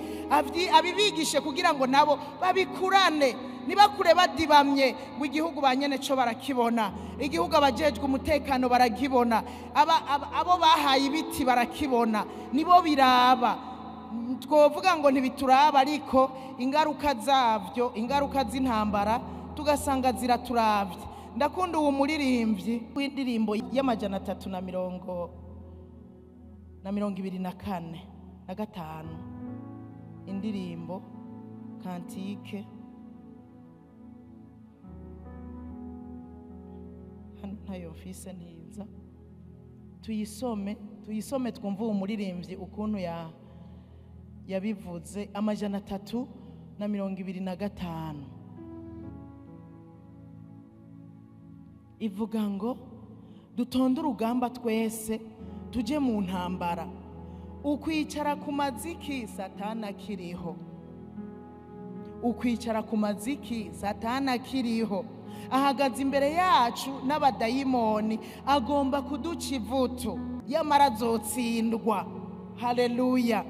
abibigishe kugira ngo nabo babikurane, ntibakure badibamye ngo igihugu ba nyene co barakibona, igihugu abajejwe umutekano barakibona, abo bahaye ibiti barakibona, nibo biraba. Twovuga ngo ntibituraba, ariko ingaruka zavyo, ingaruka z'intambara tugasanga ziraturavye. Ndakunda uwo muririmbyi w'indirimbo y'amajana atatu na mirongo na mirongo ibiri na kane na gatanu, indirimbo kantike. Hano ntayo mfise ntiza. Tuyisome twumve uwo muririmbyi ukuntu yabivuze. 325 ivuga ngo dutonde urugamba twese tuje mu ntambara, ukwicara ku maziki Satana akiriho, ukwicara ku maziki Satana akiriho, ahagaze imbere yacu n'abadayimoni, agomba kuduca ivutu, yamara azotsindwa. Haleluya.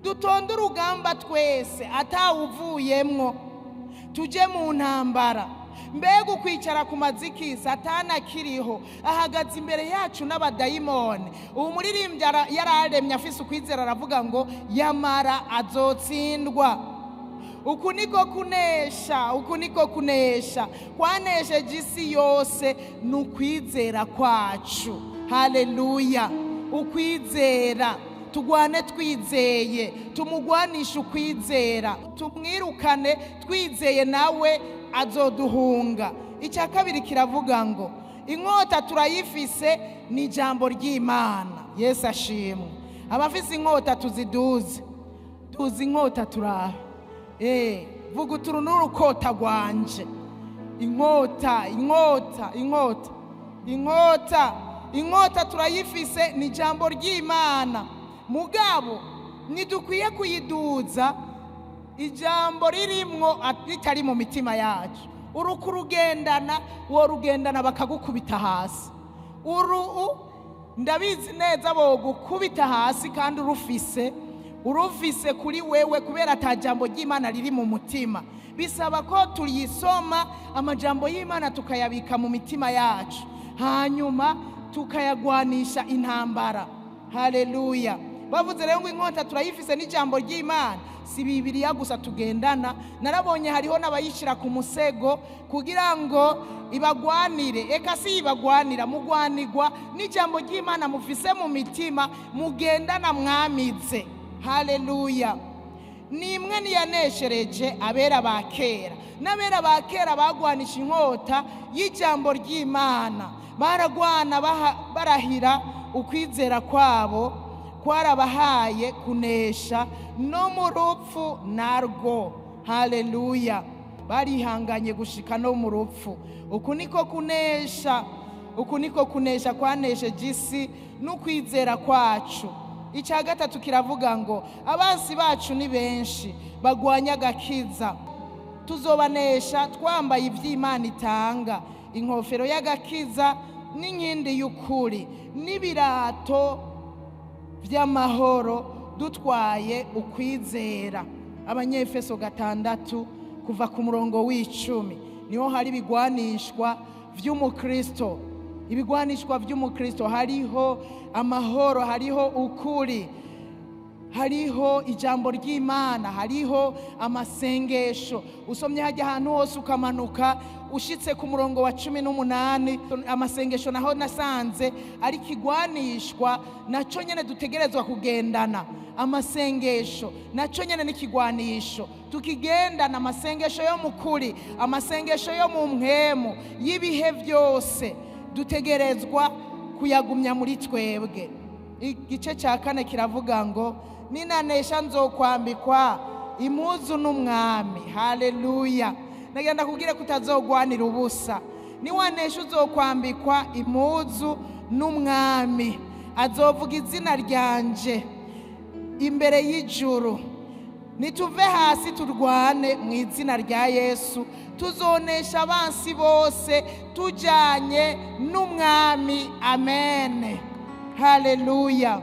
Dutonde urugamba twese atawuvuyemwo, tuje mu ntambara. Mbega ukwicara ku maziki Satana akiriho, ahagaze imbere yacu n'abadayimoni. Ubu muririmbyi yararemye afise ukwizera, aravuga ngo yamara azotsindwa. Uku niko kunesha, uku niko kunesha kwanesheje isi yose, ni ukwizera kwacu. Haleluya. Ukwizera, tugwane twizeye, tumugwanishe ukwizera, tumwirukane twizeye, nawe azoduhunga. Icya kabiri kiravuga ngo inkota turayifise, ni ijambo ry'Imana. Yesu ashimwe. Abafise inkota tuziduze, tuzi inkota turabe. Vuga uturu n'urukota rwanje. Inkota, inkota, inkota, inkota, inkota turayifise, ni ijambo ry'Imana. Mugabo ntidukwiye kuyiduza ijambo ririmwo ritari mu mitima yacu. Urukurugendana wo rugendana bakagukubita hasi. Uru ndabizi neza bogukubita hasi, kandi urufise kuri wewe, kubera ata jambo ry'Imana riri mu mutima. Bisaba ko tuyisoma amajambo y'Imana tukayabika mu mitima yacu, hanyuma tukayagwanisha intambara. Haleluya. Bavuze rero ngo inkota turayifise n'ijambo ry'Imana, si Bibiliya gusa tugendana. Narabonye hariho n'abayishira ku musego kugira ngo ibagwanire. Eka si ibagwanira, mugwanirwa n'ijambo ry'Imana mufise mu mitima, mugendana mwamize. Haleluya. Nimwe niyaneshereje abera ba kera. N'abera ba kera bagwanisha inkota y'ijambo ry'Imana, baragwana barahira ukwizera kwabo kwarabahaye kunesha no mu rupfu narwo. Haleluya. Barihanganye gushika no mu rupfu. Uku niko kunesha, uku niko kunesha kwanesheje isi n'ukwizera kwacu. Icya gatatu kiravuga ngo abansi bacu ni benshi bagwanya agakiza, tuzobanesha twambaye iby'Imana itanga, inkofero y'agakiza n'inkindi y'ukuri n'ibirato by'amahoro, dutwaye ukwizera. Abanyefeso 6 kuva ku murongo w'10 niho hari ibigwanishwa vy'umukristo. Ibigwanishwa vy'umukristo hariho amahoro, hariho ukuri, hariho ijambo ry'Imana, hariho amasengesho. Usomye hajya ahantu hose ukamanuka ushitse ku murongo wa 18, amasengesho naho nasanze ari kigwanishwa naco nyene dutegerezwa kugendana. Amasengesho naco nyene nikigwanisho tukigendana, amasengesho yo mukuri, amasengesho yo mu mpwemu y'ibihe byose dutegerezwa kuyagumya muri twebwe. Igice cya kane kiravuga ngo ninanesha nzokwambikwa impuzu n'umwami. Haleluya. Nagenda kubwira ko utazogwanira ubusa. Niwanesha uzokwambikwa impuzu n'umwami, azovuga izina ryanje imbere y'ijuru. Nituve hasi turwane mu izina rya Yesu, tuzonesha abansi bose tujanye n'umwami. Amen. Haleluya.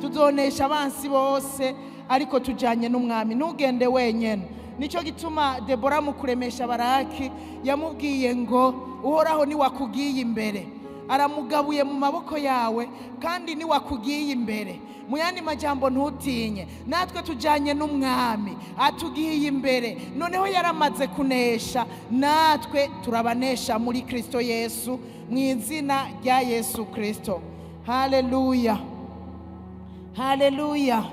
Tuzonesha abansi bose ariko tujanye n'umwami. Ntugende wenyene. Nico gituma Debora mu kuremesha Baraki yamubwiye ngo Uhoraho ni wakugiye imbere, aramugabuye mu maboko yawe, kandi ni wakugiye imbere. Mu yandi majambo, ntutinye, natwe tujanye n'umwami atugiye imbere. Noneho yaramaze kunesha, natwe turabanesha muri Kristo Yesu, mu izina rya Yesu Kristo. Haleluya. Haleluya.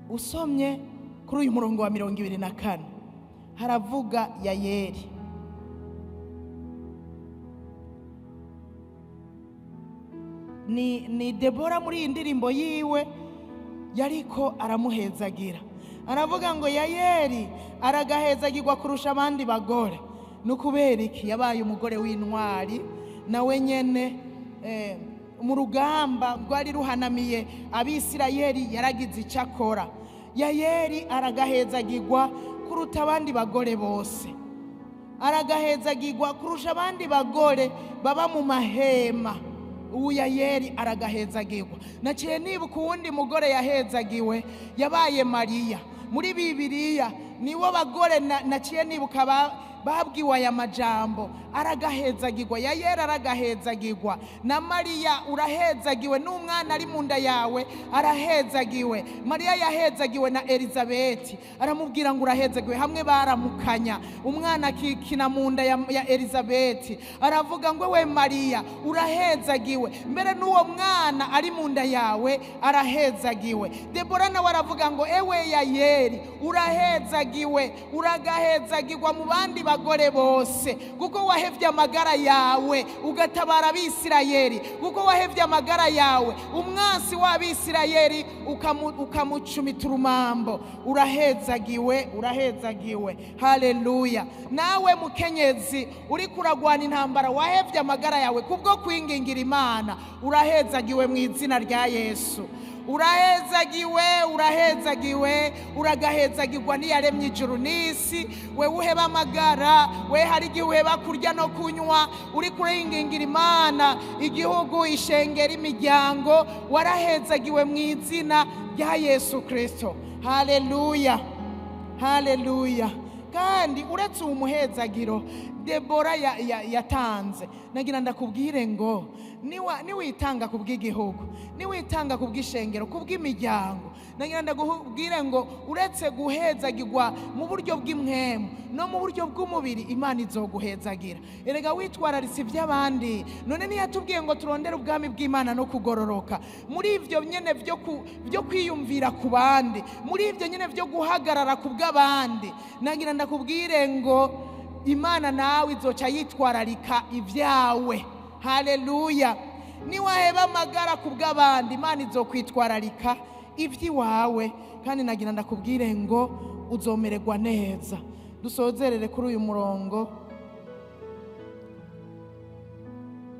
Usomye kuri uyu murongo wa 24 haravuga Yayeli. Ni Debora muri iyi ndirimbo yiwe yariko aramuhezagira, aravuga ngo Yayeli aragahezagirwa kurusha abandi bagore. Nukubera iki? Yabaye umugore w'intwari, nawe nyene mu rugamba rwari ruhanamiye Abisirayeli yaragize icyo akora. Yayeli aragahezagirwa kuruta abandi bagore bose, aragahezagirwa kurusha abandi bagore baba mu mahema. Ubu Yayeli aragahezagirwa. Naciye nibuka uwundi mugore yahezagiwe, yabaye Mariya. Muri Bibiliya nibo bagore naciye nibuka babwiwe aya majambo, aragahezagirwa. Yayeli aragahezagirwa, na Mariya urahezagiwe, n'umwana ari mu nda yawe arahezagiwe. Mariya yahezagiwe na Elizabeti, aramubwira ngo urahezagiwe. Hamwe baramukanya, umwana akikina mu nda ya Elizabeti, aravuga ngo we Mariya urahezagiwe, mbere n'uwo mwana ari mu nda yawe arahezagiwe. Debora nawe aravuga ngo ewe Yayeli urahezagiwe, uragahezagirwa mu bandi bagore bose, kuko wahevye amagara yawe ugatabara Abisirayeli, kuko wahevye amagara yawe umwansi w'Abisirayeli ukamucumita urumambo. Urahezagiwe, urahezagiwe. Haleluya. Nawe mukenyezi uri kuragwana intambara, wahevye amagara yawe kubwo kwingingira Imana, urahezagiwe mu izina rya Yesu. Urahezagiwe, urahezagiwe, uragahezagirwa n'iyaremye ijuru n'isi. We uheba amagara, we hari igihe uheba kurya no kunywa, uri kuringingira Imana, igihugu, ishengera, imiryango, warahezagiwe mu izina rya Yesu Kristo. Haleluya. Haleluya. Kandi uretse uwo muhezagiro Debora yatanze, nagira ndakubwire ngo niwitanga kubw'igihugu, niwitanga kubw'ishengero, kubw'imiryango, nagira ndakubwire ngo uretse guhezagirwa mu buryo bw'imwemu no mu buryo bw'umubiri, Imana izoguhezagira. Erega witwararitse iby'abandi. None ntiyatubwiye ngo turondere ubwami bw'Imana no kugororoka. Muri ivyo nyene byo kwiyumvira ku bandi, muri ivyo nyene byo guhagarara ku bw'abandi, nagira ndakubwire ngo Imana nawe izoca yitwararika ibyawe. Haleluya. Niwaheba amagara ku bw'abandi, Imana izokwitwararika iby'iwawe. Kandi nagira ndakubwire ngo uzomererwa neza. Dusozerere kuri uyu murongo,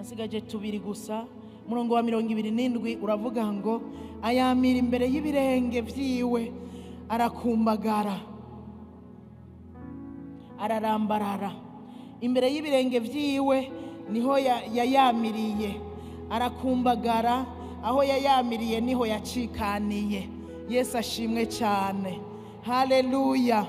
asigaje tubiri gusa. Murongo wa 27 uravuga ngo ayamira imbere y'ibirenge vyiwe, arakumbagara, ararambarara. Imbere y'ibirenge vyiwe niho yayamiriye, arakumbagara. Aho yayamiriye niho yacikaniye. Yesu ashimwe cyane. Haleluya.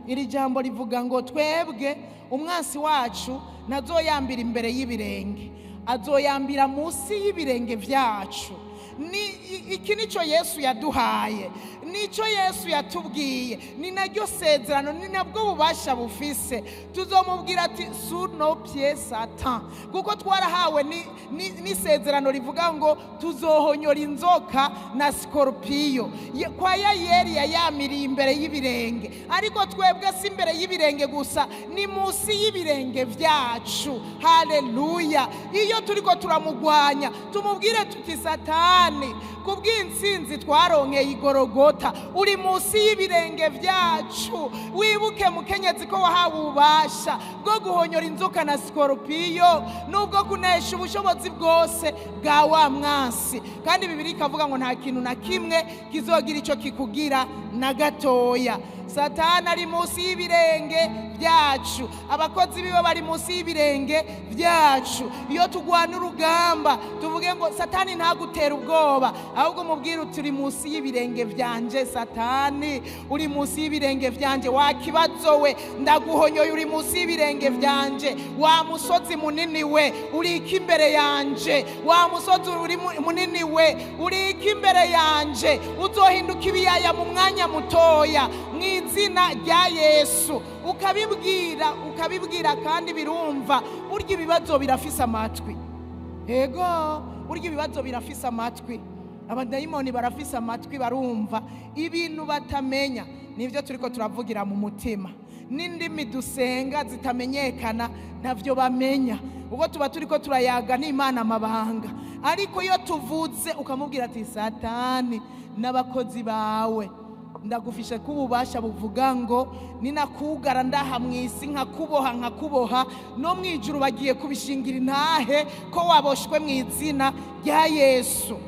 Iri jambo rivuga ngo twebwe umwansi wacu ntazoyambira imbere y'ibirenge, azoyambira munsi y'ibirenge vyacu. Iki nico Yesu yaduhaye, nico Yesu yatubwiye, ni naryo sezerano, ni nabwo bubasha bufise. Tuzomubwira ati sous nos pieds Satan, kuko twarahawe n'isezerano rivuga ngo tuzohonyora inzoka na scorpio. Kwa Yayeli yayamiriye imbere y'ibirenge, ariko twebwe si imbere y'ibirenge gusa, ni munsi y'ibirenge vyacu. Haleluya. Iyo turiko turamugwanya, tumubwire tuti Satani, Kubw'intsinzi twaronkeye igorogota, uri munsi y'ibirenge byacu. Wibuke mukenyezi ko wahawe ububasha bwo guhonyora inzoka na sikoropiyo, nubwo kunesha ubushobozi bwose bwa wa mwansi. Kandi Bibiliya ikavuga ngo nta kintu na kimwe kizogira icyo kikugira na gatoya. Satani ari munsi y'ibirenge byacu, abakozi biwe bari munsi y'ibirenge byacu. Iyo tugwana urugamba tuvuge ngo Satani ntagutera ubwoba, ahubwo mubwire uti uri munsi y'ibirenge byanje. Satani uri munsi y'ibirenge byanje, wa kibazo we ndaguhonyoye, uri munsi y'ibirenge byanje. Wa musozi munini we uri iki imbere yanje, wa musozi uri munini we uri iki imbere yanje, uzohinduka ibiyaya mu mwanya mutoya mu izina rya Yesu. Ukabibwira, ukabibwira kandi birumva. Burya ibibazo birafise amatwi. Ego, burya ibibazo birafise amatwi. Abadayimoni barafise amatwi, barumva ibintu batamenya. Nivyo turiko turavugira mu mutima, n'indimi dusenga zitamenyekana navyo bamenya, ubwo tuba turiko turayaga n'Imana amabanga. Ariko iyo tuvuze ukamubwira ati Satani n'abakozi bawe ndagufishe ko ububasha buvuga ngo ninakugara ndaha mu isi nkakuboha nkakuboha, no mu ijuru bagiye kubishingira intahe ko waboshwe mu izina rya Yesu.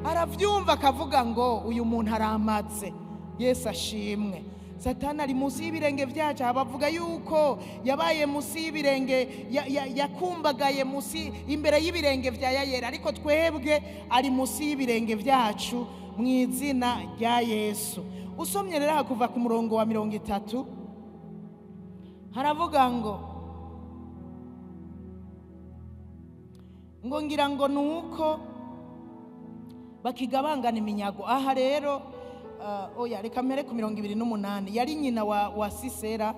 Aravyumva akavuga ngo uyu muntu aramaze. Yesu ashimwe. Satani ari munsi y'ibirenge byacu. Bavuga yuko yabaye munsi y'ibirenge, yakumbagaye munsi imbere y'ibirenge bya Yayera, ariko twebwe ari munsi y'ibirenge byacu mu izina rya Yesu. Usomye rero kuva ku murongo wa 30 haravuga ngo ngo ngira ngo nuko bakigabangana iminyago. Aha rero oya reka mpere ku 28. Yari nyina wa Sisera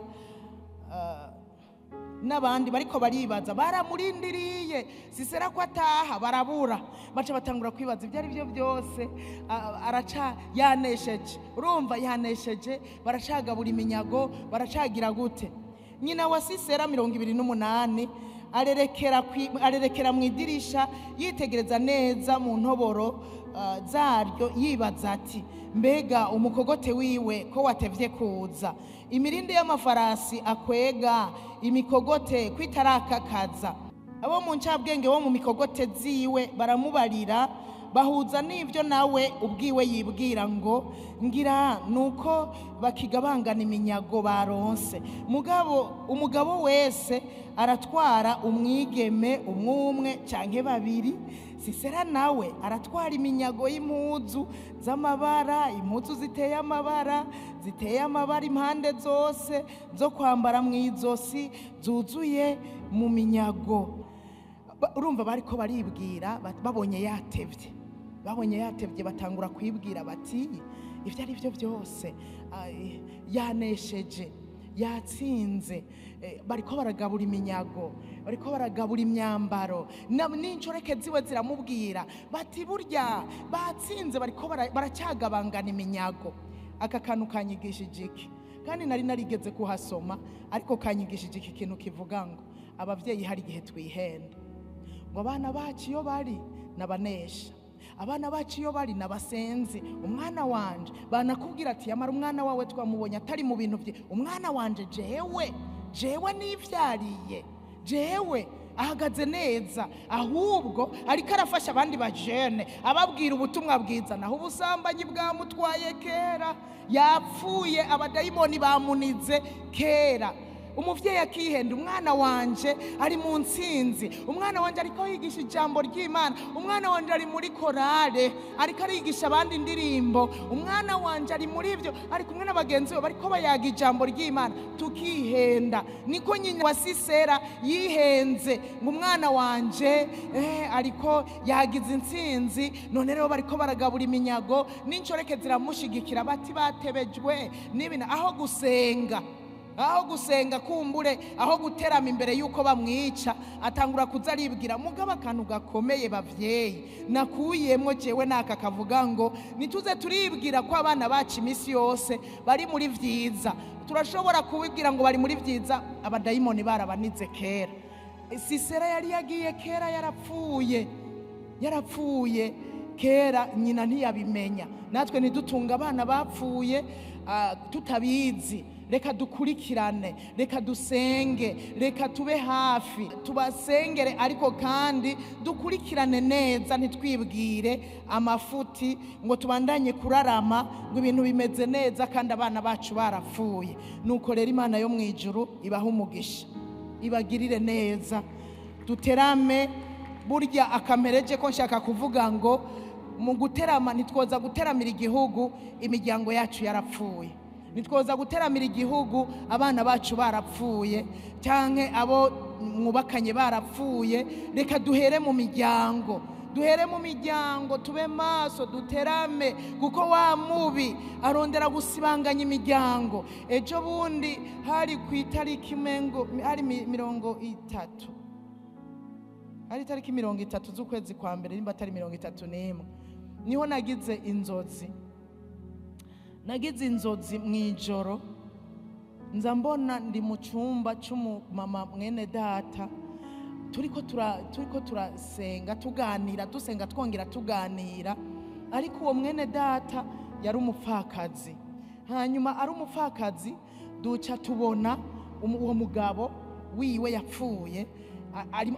n'abandi bariko baribaza, baramurindiriye Sisera ko ataha barabura, baca batangura kwibaza ibyo ari byo byose. Araca yanesheje, urumva yanesheje, baracagabura iminyago, baracagira gute. Nyina wa Sisera 28 arerekera mu idirisha, yitegereza neza mu ntoboro zaryo, yibaza ati mbega umukogote wiwe ko watevye kuza, imirindi y'amafarasi akwega imikogote kwitarakakaza. Abo mu ncabwenge bo mu mikogote ziwe baramubarira, bahuza n'ivyo nawe ubwiwe yibwira ngo ngira nuko bakigabangana iminyago baronse. Mugabo umugabo wese aratwara umwigeme umwumwe canke babiri. Sisera nawe aratwara iminyago y'impuzu z'amabara, impuzu ziteye amabara, ziteye amabara impande zose, zo kwambara mu izosi, zuzuye mu minyago. Urumva bariko baribwira, babonye yatevye, babonye yatevye batangura kwibwira bati ivyo ari byo byose yanesheje, yatsinze. Bariko baragabura iminyago, bariko baragabura imyambaro, n'inshoreke ziwe ziramubwira bati burya batsinze, bariko baracyagabangana iminyago. Aka kantu kanyigishije iki? Kandi nari narigeze kuhasoma, ariko kanyigishije iki kintu kivuga ngo abavyeyi hari igihe twihenda ngo abana bacu iyo bari nabanesha, abana bacu iyo bari nabasenzi. Umwana wanje banakubwira ati yamara umwana wawe twamubonye atari mu bintu bye, umwana wanje jewe jewe nivyariye, jewe ahagaze neza, ahubwo ariko arafasha abandi bajene ababwira ubutumwa bwiza, naho ubusambanyi bwamutwaye kera, yapfuye, abadayimoni bamunize kera. Umuvyeyi akihenda, umwana wanje ari mu ntsinzi, umwana wanje ariko yigisha ijambo ry'Imana, umwana wanje ari muri korale ariko arigisha abandi indirimbo, umwana wanje ari muri ivyo, ari kumwe n'abagenzi be bariko bayaga ijambo ry'Imana. Tukihenda. Niko nyina wa Sisera yihenze ngo umwana wanje ariko yagize intsinzi, none rero bariko baragabura iminyago, n'inshoreke ziramushigikira bati batebejwe n'ibintu. Aho gusenga, aho gusenga kumbure, aho guterama imbere yuko bamwica, atangura kuza aribwira. Mugabo akantu gakomeye bavyeyi nakuyemwo jewe naka kavuga ngo nituze turibwira ko abana bacu imisi yose bari muri vyiza. Turashobora kubibwira ngo bari muri vyiza, abadayimoni barabanize kera. Sisera yari yagiye kera, yarapfuye, yarapfuye Kera nyina ntiyabimenya, natwe ntidutunga abana bapfuye tutabizi. Reka dukurikirane, reka dusenge, reka tube hafi tubasengere, ariko kandi dukurikirane neza, ntitwibwire amafuti ngo tubandanye kurarama ngo ibintu bimeze neza kandi abana bacu barapfuye. Nuko rero Imana yo mu ijuru ibahe umugisha, ibagirire neza, duterame. Burya akamereje ko nshaka kuvuga ngo mu guterama ntitwoza guteramira igihugu imiryango yacu yarapfuye, nitwoza guteramira igihugu abana bacu barapfuye, canke abo mwubakanye barapfuye. Reka duhere mu miryango, duhere mu miryango, tube maso, duterame, kuko wa mubi arondera gusibanganya imiryango. Ejo bundi hari ku itariki mengo hari 30, hari itariki 30 z'ukwezi kwa mbere, nimba atari 31, niho nagize inzozi. Nagize inzozi mu ijoro, nza mbona ndi mu cyumba cy'umumama mwene data, turiko turasenga, tuganira, dusenga twongera tuganira. Ariko uwo mwene data yari umupfakazi. Hanyuma ari umupfakazi, duca tubona uwo mugabo wiwe yapfuye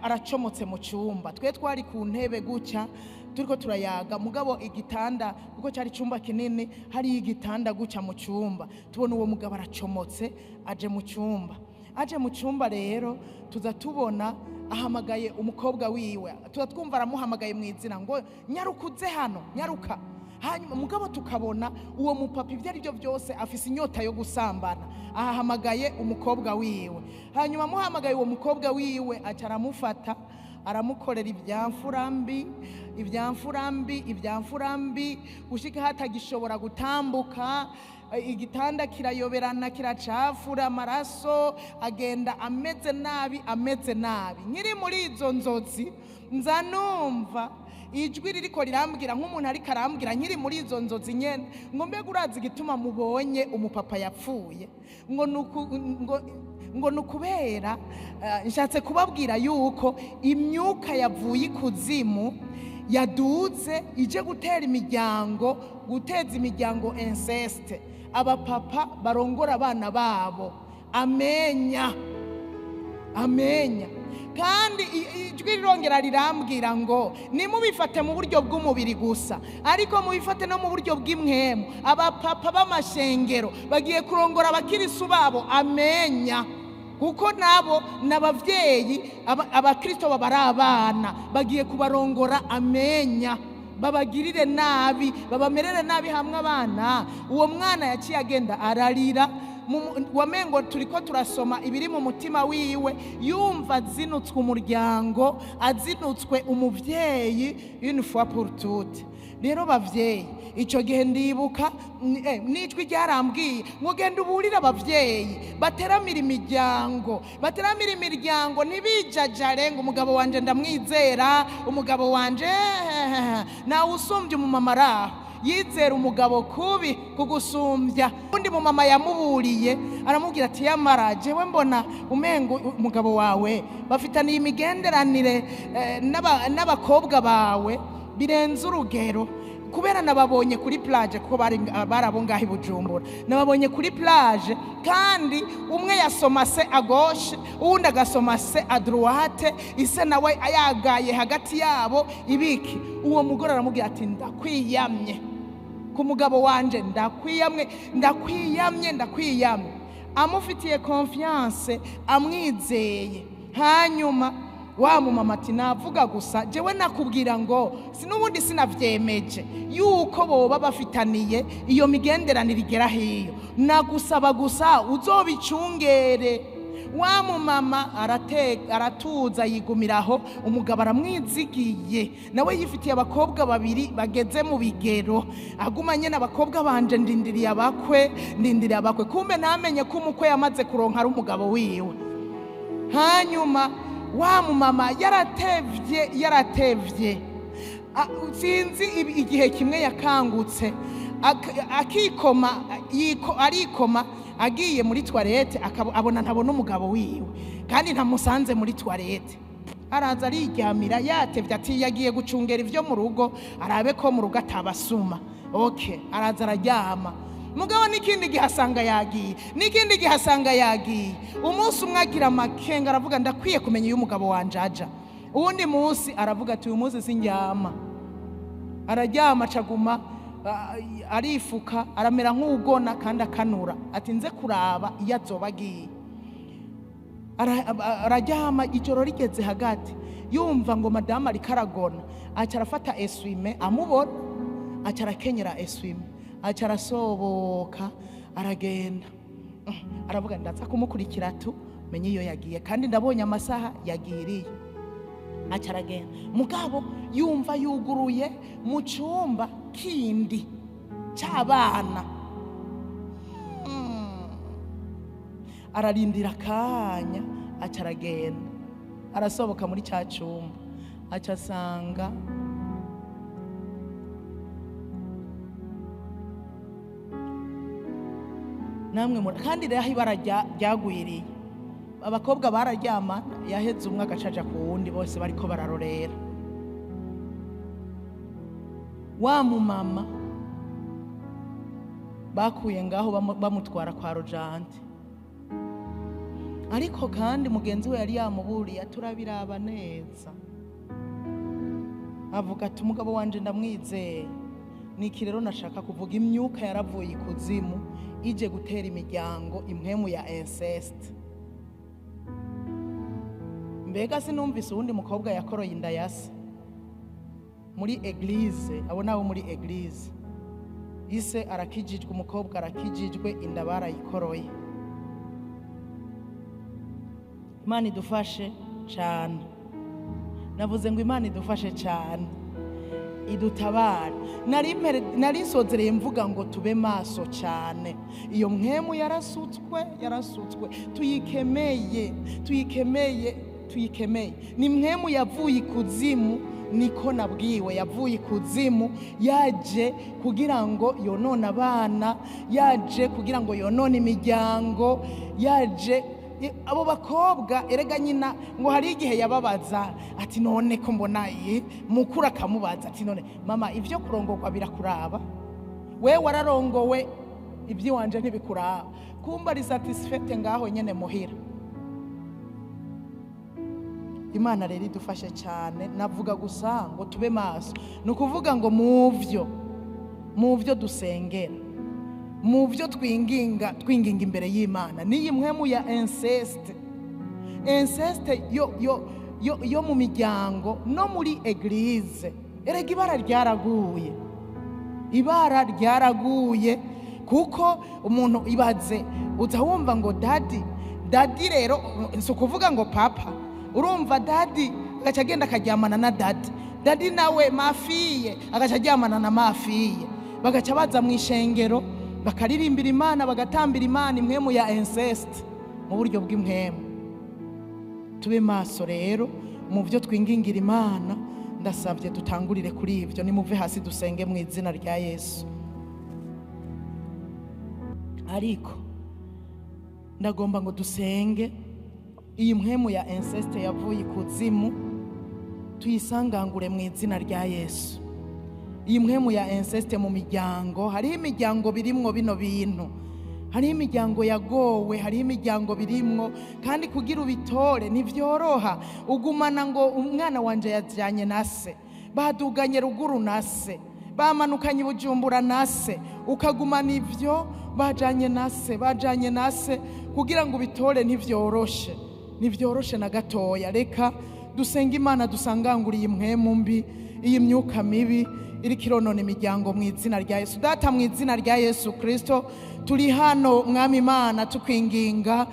aracomotse mu cyumba. Twe twari ku ntebe gutya turiko turayaga, mugabo igitanda, kuko cyari cyumba kinini, hari igitanda gutya mu cyumba. Tubona uwo mugabo aracomotse aje mu cyumba. Aje mu cyumba rero tuza tubona ahamagaye umukobwa wiwe, tuza twumva aramuhamagaye mu izina ngo nyarukuze hano, nyaruka. Hanyuma mugabo tukabona uwo mupapa ibyo ari byo byose afise inyota yo gusambana, ahamagaye umukobwa wiwe. Hanyuma amuhamagaye uwo mukobwa wiwe aca aramufata, aramukorera ibyamfurambi, ibyamfurambi, ibyamfurambi, gushika hatagishobora gutambuka. Igitanda kirayoberana, kiracafura amaraso, agenda ameze nabi, ameze nabi. Nkiri muri izo nzozi nza numva ijwi ririko rirambwira nk'umuntu ariko arambwira nkiri muri izo nzozi nyene ngo mbega urazi igituma mubonye umupapa yapfuye, ngo nukubera nshatse kubabwira yuko imyuka yavuye ikuzimu yaduze ije gutera imiryango, guteza imiryango inceste. Abapapa barongora abana babo amenya, amenya. Kandi ijwi rirongera rirambwira ngo nimubifate mu buryo bw'umubiri gusa, ariko mubifate no mu buryo bw'imwemu. Abapapa b'amashengero bagiye kurongora abakirisu babo amenya, kuko nabo n'abavyeyi abakristo baba ari abana, bagiye kubarongora amenya, babagirire nabi, babamerere nabi hamwe abana. Uwo mwana yaciye agenda ararira, wamengo turiko turasoma ibiri mu mutima wiwe, yumva azinutswe umuryango, azinutswe umuvyeyi une fois pour toutes. Rero bavyeyi, ico gihe ndibuka nijwi ryarambwiye ngo genda uburire abavyeyi bateramira imiryango, bateramira imiryango, ntibijajare ngo umugabo wanje ndamwizera, umugabo wanje nawe usumbye umumama araho yizera umugabo kubi kugusumbya. Undi mumama yamuburiye aramubwira ati yamara jewe mbona umengo umugabo wawe bafitaniye imigenderanire n'abakobwa bawe birenze urugero, kubera nababonye kuri plage, kuko bari abo ngaho i Bujumbura, nababonye kuri plage, kandi umwe yasoma se à gauche, uwundi agasoma se à droite, ise nawe ayagaye hagati yabo ibiki. Uwo mugore aramubwira ati ndakwiyamye ku mugabo wanje, ndakwiyamye, ndakwiyamye, ndakwiyamye. Amufitiye confiance, amwizeye. Hanyuma wa mumama ati navuga gusa jewe nakubwira ngo sinubundi sinavyemeje yuko boba bafitaniye iyo migenderanire igera hiyo, nagusaba gusa uzobicungere. Wa mumama aratuza yigumiraho, umugabo aramwizigiye, nawe yifitiye abakobwa babiri bageze mu bigero, agumanye n'abakobwa banje ndindiriye abakwe, ndindiriye abakwe. Kumbe namenye ko umukwe yamaze kuronka ari umugabo wiwe. Hanyuma wa mumama yaratevye, yaratevye, sinzi igihe kimwe yakangutse akikoma, arikoma agiye muri toilette, abona ntabona umugabo wiwe, kandi ntamusanze muri toilette. Araza ariryamira yatevye, ati yagiye gucungera ivyo mu rugo arabe ko mu rugo atabasuma. Okay, araza araryama. Mugabo n'ikindi gihe asanga yagiye, n'ikindi gihe asanga yagiye. Umunsi umwe agira amakenga, aravuga ndakwiye kumenya iyo umugabo wanje aja. Uwundi munsi aravuga ati uyu munsi sindyama. Araryama acaguma arifuka, aramera nk'ugona kandi akanura, ati nze kuraba iyo azoba agiye. Araryama ijoro rigeze hagati, yumva ngo madamu ariko aragona, aca arafata eswime, amubona aca arakenyera eswime, aca arasoboka aragenda. Aravuga ndaza kumukurikira tu menye iyo yagiye, kandi ndabonye amasaha yagiriye. Aca aragenda. Mugabo yumva yuguruye mu cumba kindi c'abana. Ararindira akanya, aca aragenda, arasoboka muri ca cumba, aca asanga namwe. Kandi rero ibara ryagwiriye, abakobwa bararyamana, yaheze umwe agacaja ku wundi, bose bariko bararorera. Wa mumama bakuye ngaho bamutwara kwa Rojante. Ariko kandi mugenzi we yari yamuburiye, turabiraba neza, avuga ati umugabo wanje ndamwizeye. Niki rero nashaka kuvuga, imyuka yaravuye ikuzimu ije gutera imiryango impwemu ya inceste. Mbega sinumvise uwundi mukobwa yakoroye inda ya se muri eglise, abo nabo muri eglise, ise arakijijwe, umukobwa arakijijwe, inda barayikoroye. Imana idufashe cyane. Navuze ngo Imana idufashe cyane, idutabara. Nari nsozereye mvuga ngo tube maso cyane. Iyo mpwemu yarasutswe, yarasutswe, tuyikemeye, tuyikemeye, tuyikemeye. Ni mpwemu yavuye ikuzimu, niko nabwiwe, yavuye ikuzimu, yaje kugira ngo yonone abana, yaje kugira ngo yonone imiryango, yaje abo bakobwa. Erega nyina ngo hari igihe yababaza ati none ko mbona iyi, mukuru akamubaza ati none mama ivyo kurongorwa birakuraba, we wararongowe iby'iwanje ntibikuraba. Kumba ari satisfaite ngaho nyene muhira. Imana rero idufashe cyane. Navuga gusa ngo tube maso, ni ukuvuga ngo muvyo dusengera, muvyo twinginga, twinginga imbere y'Imana, niyi mpwemu ya inceste, inceste yo yo yo yo mu miryango no muri eglise. Erega ibara ryaraguye, ibara ryaraguye, kuko umuntu ibaze uza wumva ngo daddy, daddy rero si ukuvuga ngo papa, urumva daddy agaca agenda akaryamana na daddy, daddy nawe mafiye agaca aryamana na mafiye, bagaca baza mu ishengero bakaririmbira Imana, bagatambira Imana impwemu ya inceste mu buryo bw'impwemu. Tube maso rero mu byo twingingira Imana. Ndasabye dutangurire kuri ibyo, nimuve hasi dusenge mu izina rya Yesu. Ariko ndagomba ngo dusenge iyi mpwemu ya inceste yavuye ikuzimu, tuyisangangure mu izina rya Yesu. Iyi mpwemu ya inceste mu miryango, hariho imiryango birimwo bino bintu, hariho imiryango yagowe, hariho imiryango birimwo, kandi kugira ubitore ntivyoroha. Ugumana ngo umwana wanje yajyanye na se, baduganye ruguru na se, bamanukanye Bujumbura na se, ukagumana ivyo bajanye na se, bajanye na se, kugira ngo ubitore ntivyoroshe, ntivyoroshe na gatoya. Reka dusenge Imana dusanganguriye impwemu mbi, iyi myuka mibi iriko ironona imiryango mu izina rya Yesu. Data, mu izina rya Yesu Kristo, turi hano Mwami Imana tukwinginga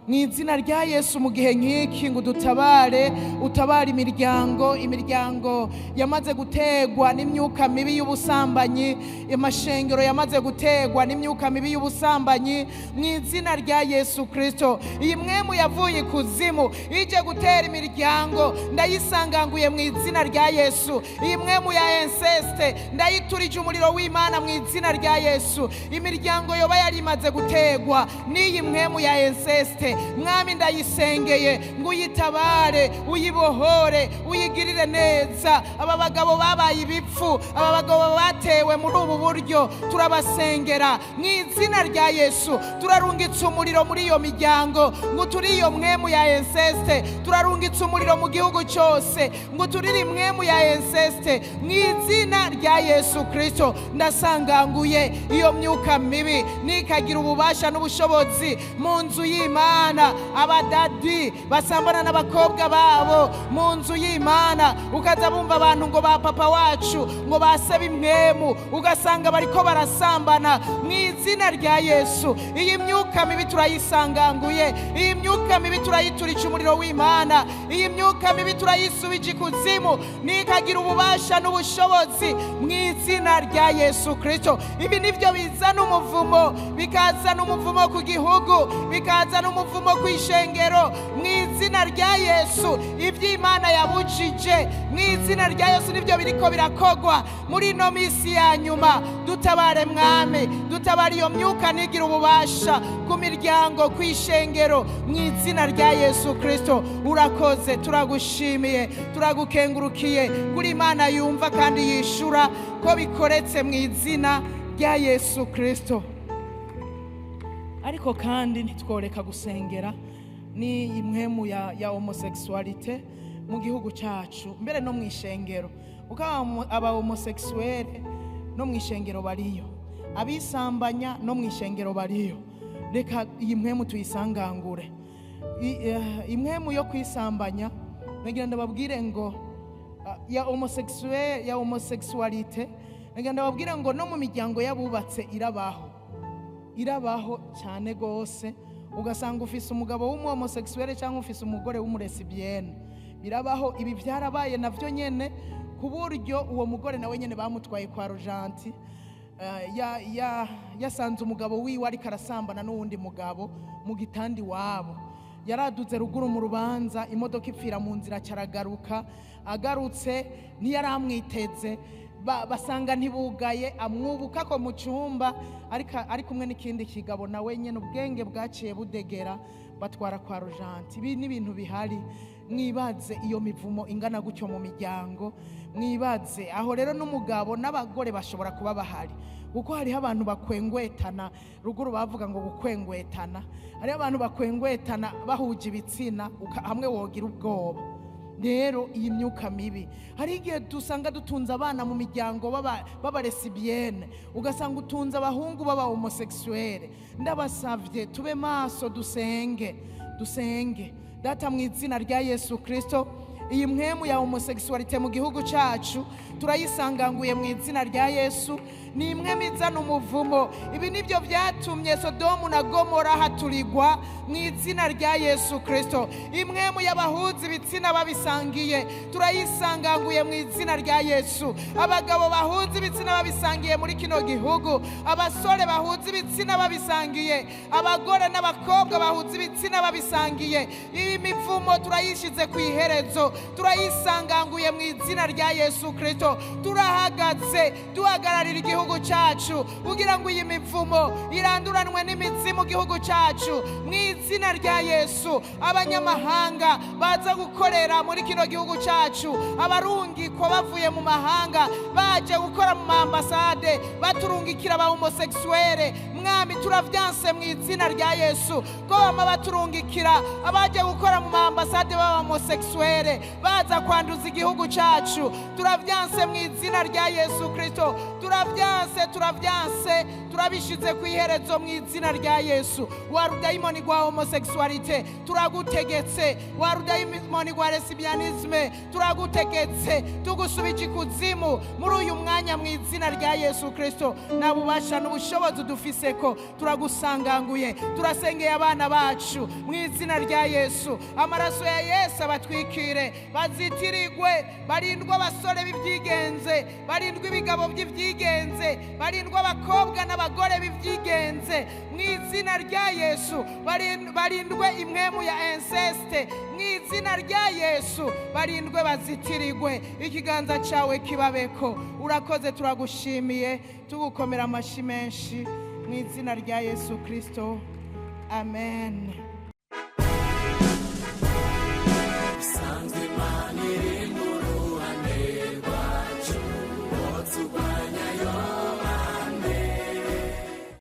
mu izina rya Yesu mu gihe nk'iki ngo udutabare, utabare imiryango, imiryango yamaze gutegwa n'imyuka mibi y'ubusambanyi, amashengero yamaze gutegwa n'imyuka mibi y'ubusambanyi mu izina rya Yesu Kristo. Iyi mwemu yavuye ikuzimu ije gutera imiryango, ndayisanganguye mu izina rya Yesu. Iyi mwemu ya inceste ndayiturije umuriro w'Imana mu izina rya Yesu. Imiryango yoba yari imaze gutegwa n'iyi mwemu ya inceste, inceste. Mwami, ndayisengeye ngo uyitabare, uyibohore, uyigirire neza. Aba bagabo babaye ibipfu, aba bagabo batewe muri ubu buryo, turabasengera mu izina rya Yesu. Turarungitse umuriro muri iyo miryango ngo turi iyo mpwemu ya inceste. Turarungitse umuriro mu gihugu cyose ngo turire impwemu ya inceste mu izina rya Yesu Kristo. Ndasanganguye iyo myuka mibi, nikagira ububasha n'ubushobozi mu nzu y'Imana. Abadadi basambana n'abakobwa babo mu nzu y'Imana, ukaza bumva abantu ngo ba papa wacu, ngo basebe impwemu, ugasanga bariko barasambana. Mu izina rya Yesu, iyi myuka mibi turayisanganguye, iyi myuka mibi turayiturisha umuriro w'Imana, iyi myuka mibi turayisubije ikuzimu, nikagira ububasha n'ubushobozi mu izina rya Yesu Kristo. Ibi nivyo bizana umuvumo, bikazana umuvumo ku gihugu, bikazana umuvumo ku ishengero. Mu izina rya Yesu, ivy'Imana yabujije mu izina rya Yesu nivyo biriko birakogwa muri ino misi ya nyuma. Dutabare Mwami, dutabare iyo myuka nigira ububasha ku miryango, ku ishengero, mu izina rya Yesu Kristo. Urakoze, turagushimiye, turagukengurukiye kuri Imana yumva kandi yishura, ko bikoretse mu izina rya Yesu Kristo. Ariko kandi ntitworeka gusengera ni impwemu ya homosexualité mu gihugu cyacu, mbere no mu ishengero, kuko aba homosexuel no mu ishengero bariyo, abisambanya no mu ishengero bariyo. Reka iyi mpwemu tuyisangangure. Impwemu yo kwisambanya, nagira ndababwire ngo ya homosexuel, ya homosexualité, nagira ndababwire ngo no mu miryango y'abubatse irabaho, irabaho cyane gose. Ugasanga ufise umugabo w'umu homosexuel cyangwa ufise umugore w'umu lesbienne, birabaho. Ibi byarabaye navyo nyene, ku buryo uwo mugore nawe nyene bamutwaye kwa Rojanti, yasanze umugabo wiwe ariko arasambana n'uwundi mugabo mu gitandi wabo. Yaraduze ruguru mu rubanza, imodoka ipfira mu nzira, caragaruka. Agarutse ntiyaramwiteze, basanga ntibugaye, amwubuka ko mu cyumba ariko ari kumwe n'ikindi kigabo. Nawe nyene ubwenge bwaciye budegera, batwara kwa Rojanti. Ibi ni ibintu bihari. Mwibaze iyo mivumo ingana gutyo mu miryango, mwibaze aho rero n'umugabo n'abagore bashobora kuba bahari, kuko hariho abantu bakwengwetana. Ruguru bavuga ngo gukwengwetana. Hariho abantu bakwengwetana bahuje ibitsina, hamwe wogira ubwoba. Rero iyi myuka mibi, hari igihe dusanga dutunze abana mu miryango b'aba lesbienne, ugasanga utunze abahungu b'aba homosexuel. Ndabasavye tube maso, dusenge, dusenge. Data, mu izina rya Yesu Kristo, iyi mpwemu ya homosexualité mu gihugu cyacu turayisanganguye mu izina rya Yesu. Ni imwe mizana umuvumo. Ibi nibyo byatumye Sodomu na Gomora haturigwa mu izina rya Yesu Kristo. Imwemu y'abahuza ibitsina babisangiye turayisanganguye mu izina rya Yesu. Abagabo bahuza ibitsina babisangiye muri kino gihugu, abasore bahuza ibitsina babisangiye, abagore n'abakobwa bahuza ibitsina babisangiye, iyi mivumo turayishize ku iherezo, turayisanganguye mu izina rya Yesu Kristo. Turahagaze duhagararira igihugu cyacu kugira ngo iyi mivumo iranduranwe n'imizi mu gihugu cyacu mu izina rya Yesu. Abanyamahanga baza gukorera muri kino gihugu cyacu, abarungikwa bavuye mu mahanga baje gukora mu ambasade, baturungikira ba homosexuel, Mwami, turavyanse mu izina rya Yesu. Ko bama baturungikira abaje gukora mu ambasade baba homosexuel, baza kwanduza igihugu cyacu, turavyanse mu izina rya Yesu Kristo. Turavyanse, turavyanse, turabishize ku iherezo mu izina rya Yesu. Wa rudayimoni rwa homosexualité, turagutegetse. Wa rudayimoni rwa lesbianisme, turagutegetse, tugusubije ikuzimu muri uyu mwanya mu izina rya Yesu Kristo. Nta bubasha n'ubushobozi dufise ko turagusanganguye. Turasengeye abana bacu mu izina rya Yesu. Amaraso ya Yesu abatwikire, bazitirigwe, barindwe abasore b'ibyigenze, barindwe ibigabo by'ibyigenze, barindwe abakobwa n'abagore b'ibyigenze mu izina rya Yesu. Barindwe impwemu ya inceste mu izina rya Yesu. Barindwe, bazitirigwe, ikiganza cyawe kibabeko. Urakoze, turagushimiye, tugukomera amashyi menshi mu izina rya Yesu Kristo, amen.